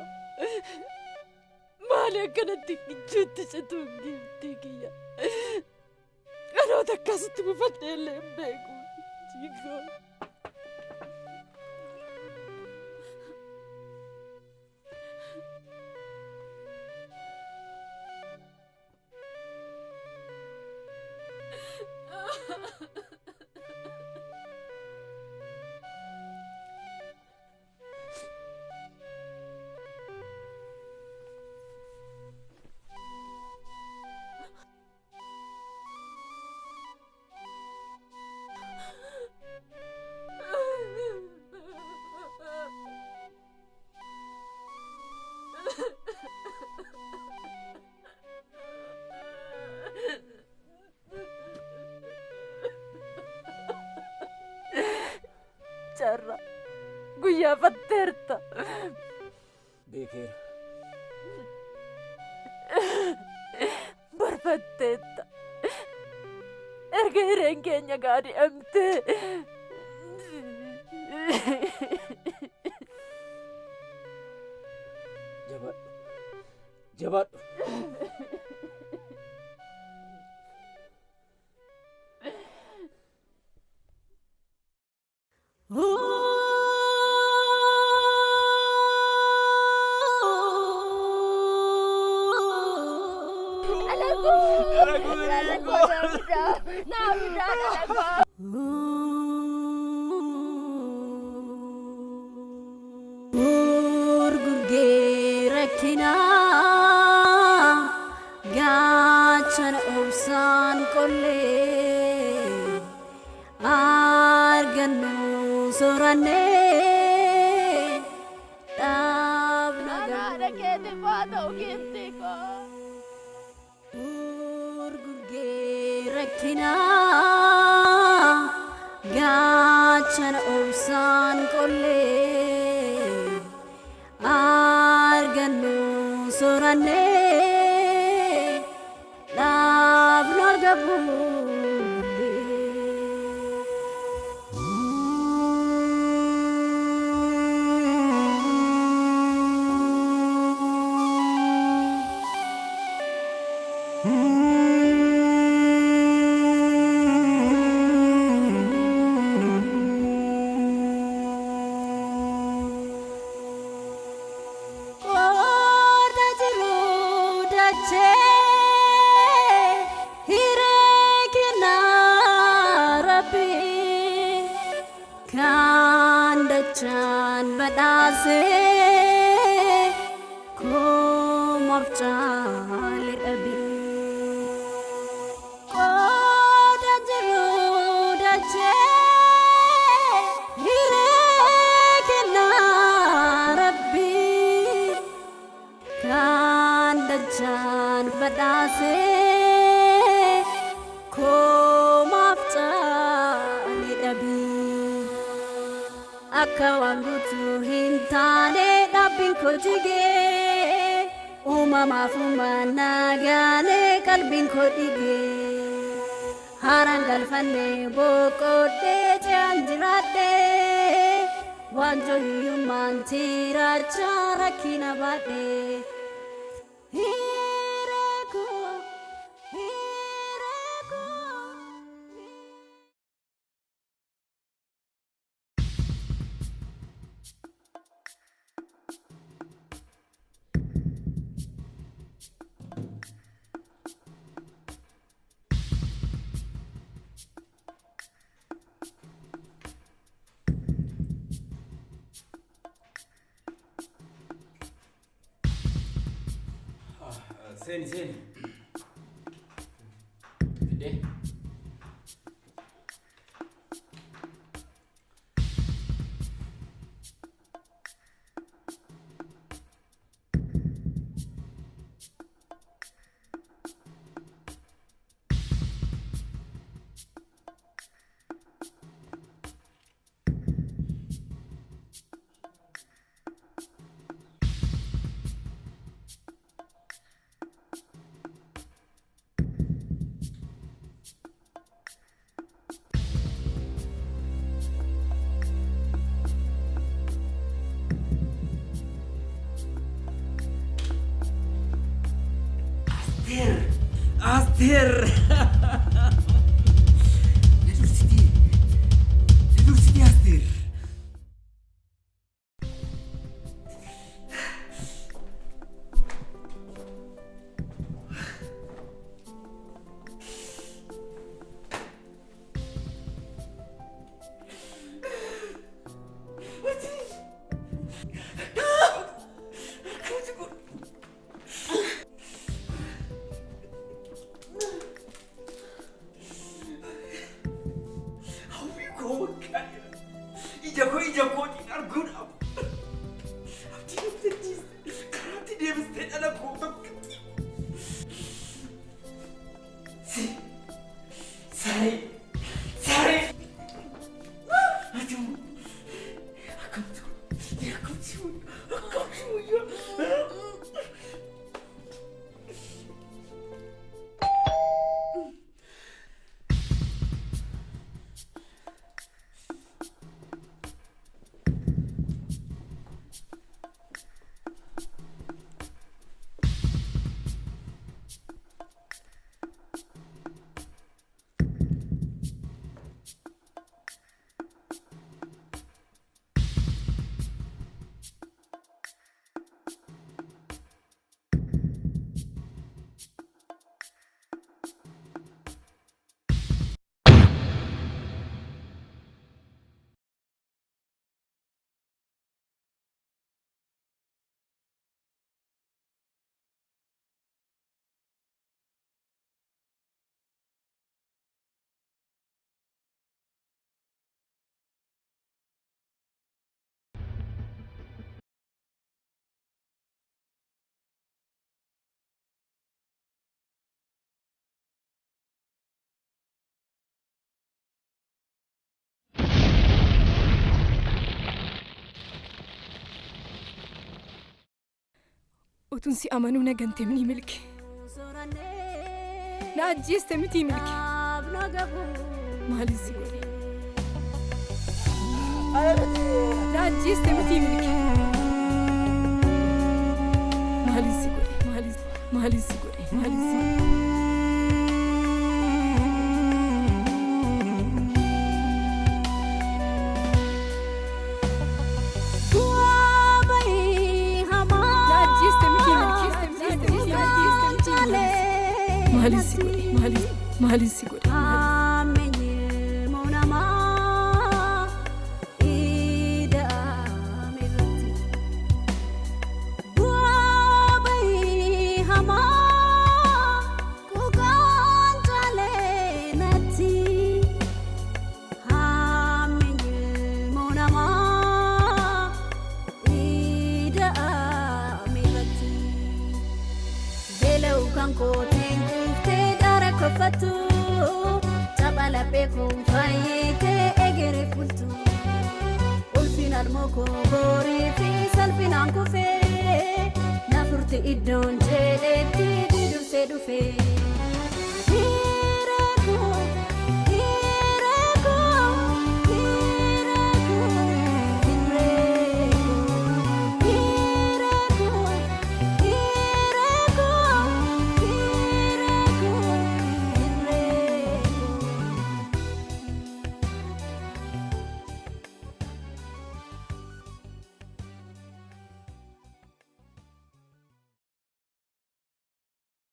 maali akkanatti gichuutti cituun giiftii kiyya. Dhaloota akkasitti bufadhee illee hin beeku. Jiikoo. Carraa guyyaa fatteerta. Beekeera. Barfatteetta. Erga hireen keenya gaadi'amtee. Jabaadhu. Jabaadhu. Gurgurgee rakkinaa gaachana obsaan qollee argannu soorannee dhaabna Haadha keetiif haa ta'u giiftii koo. Gurgurgee rakkinaa gaachana obsaan qollee argannu soorannee dhaabnu argamu. Qooda jiru dachee hiree kennaa Rabbi kan dachaan badhaasee kumaaf caale dhabe. Qooda jiru dachee hiree kennaa Rabbi. Kan dachaan badhaasee kumaaf caale. Akka waan guutuu hin taane dhaabbiin koo jigee uumamaaf uumaan nagaalee qalbiin koo dhigee haaraan galfannee boqodhee ce'aan jiraadhee waanjoo hiyyummaan tiraachaa rakkina baadhee. Hiree koo hiree koo. Seeni seeni. Fidee. Asteer! Asteer! Na dursitee! Na dursitee Asteer! Hawwii koo waggaa dheeraa ija koo ija kootiin arguudhaaf abdii na kutachiiste karaatti deebistee dhala koo tokkitti si saree saree ati immoo akkamtu akkamtu akkamtu wayyaa. Utuun si amanuu na gantee ni milki. Na ajjeeste miti milki. Maalin si godhe? Na ajjeeste miti milki. Maalin si godhe? Maalin maalin si godhe? Maalin si godhe? Na ajjeeste miti milki. Maalin si godhe? Maalin maalin si godhe? Tapha laphee kun fayyitee egeree fultu. Ulfina Tarsiimoo koo borii fi salphinaan kufee na furti iddoon jedhetti dursee dhufee.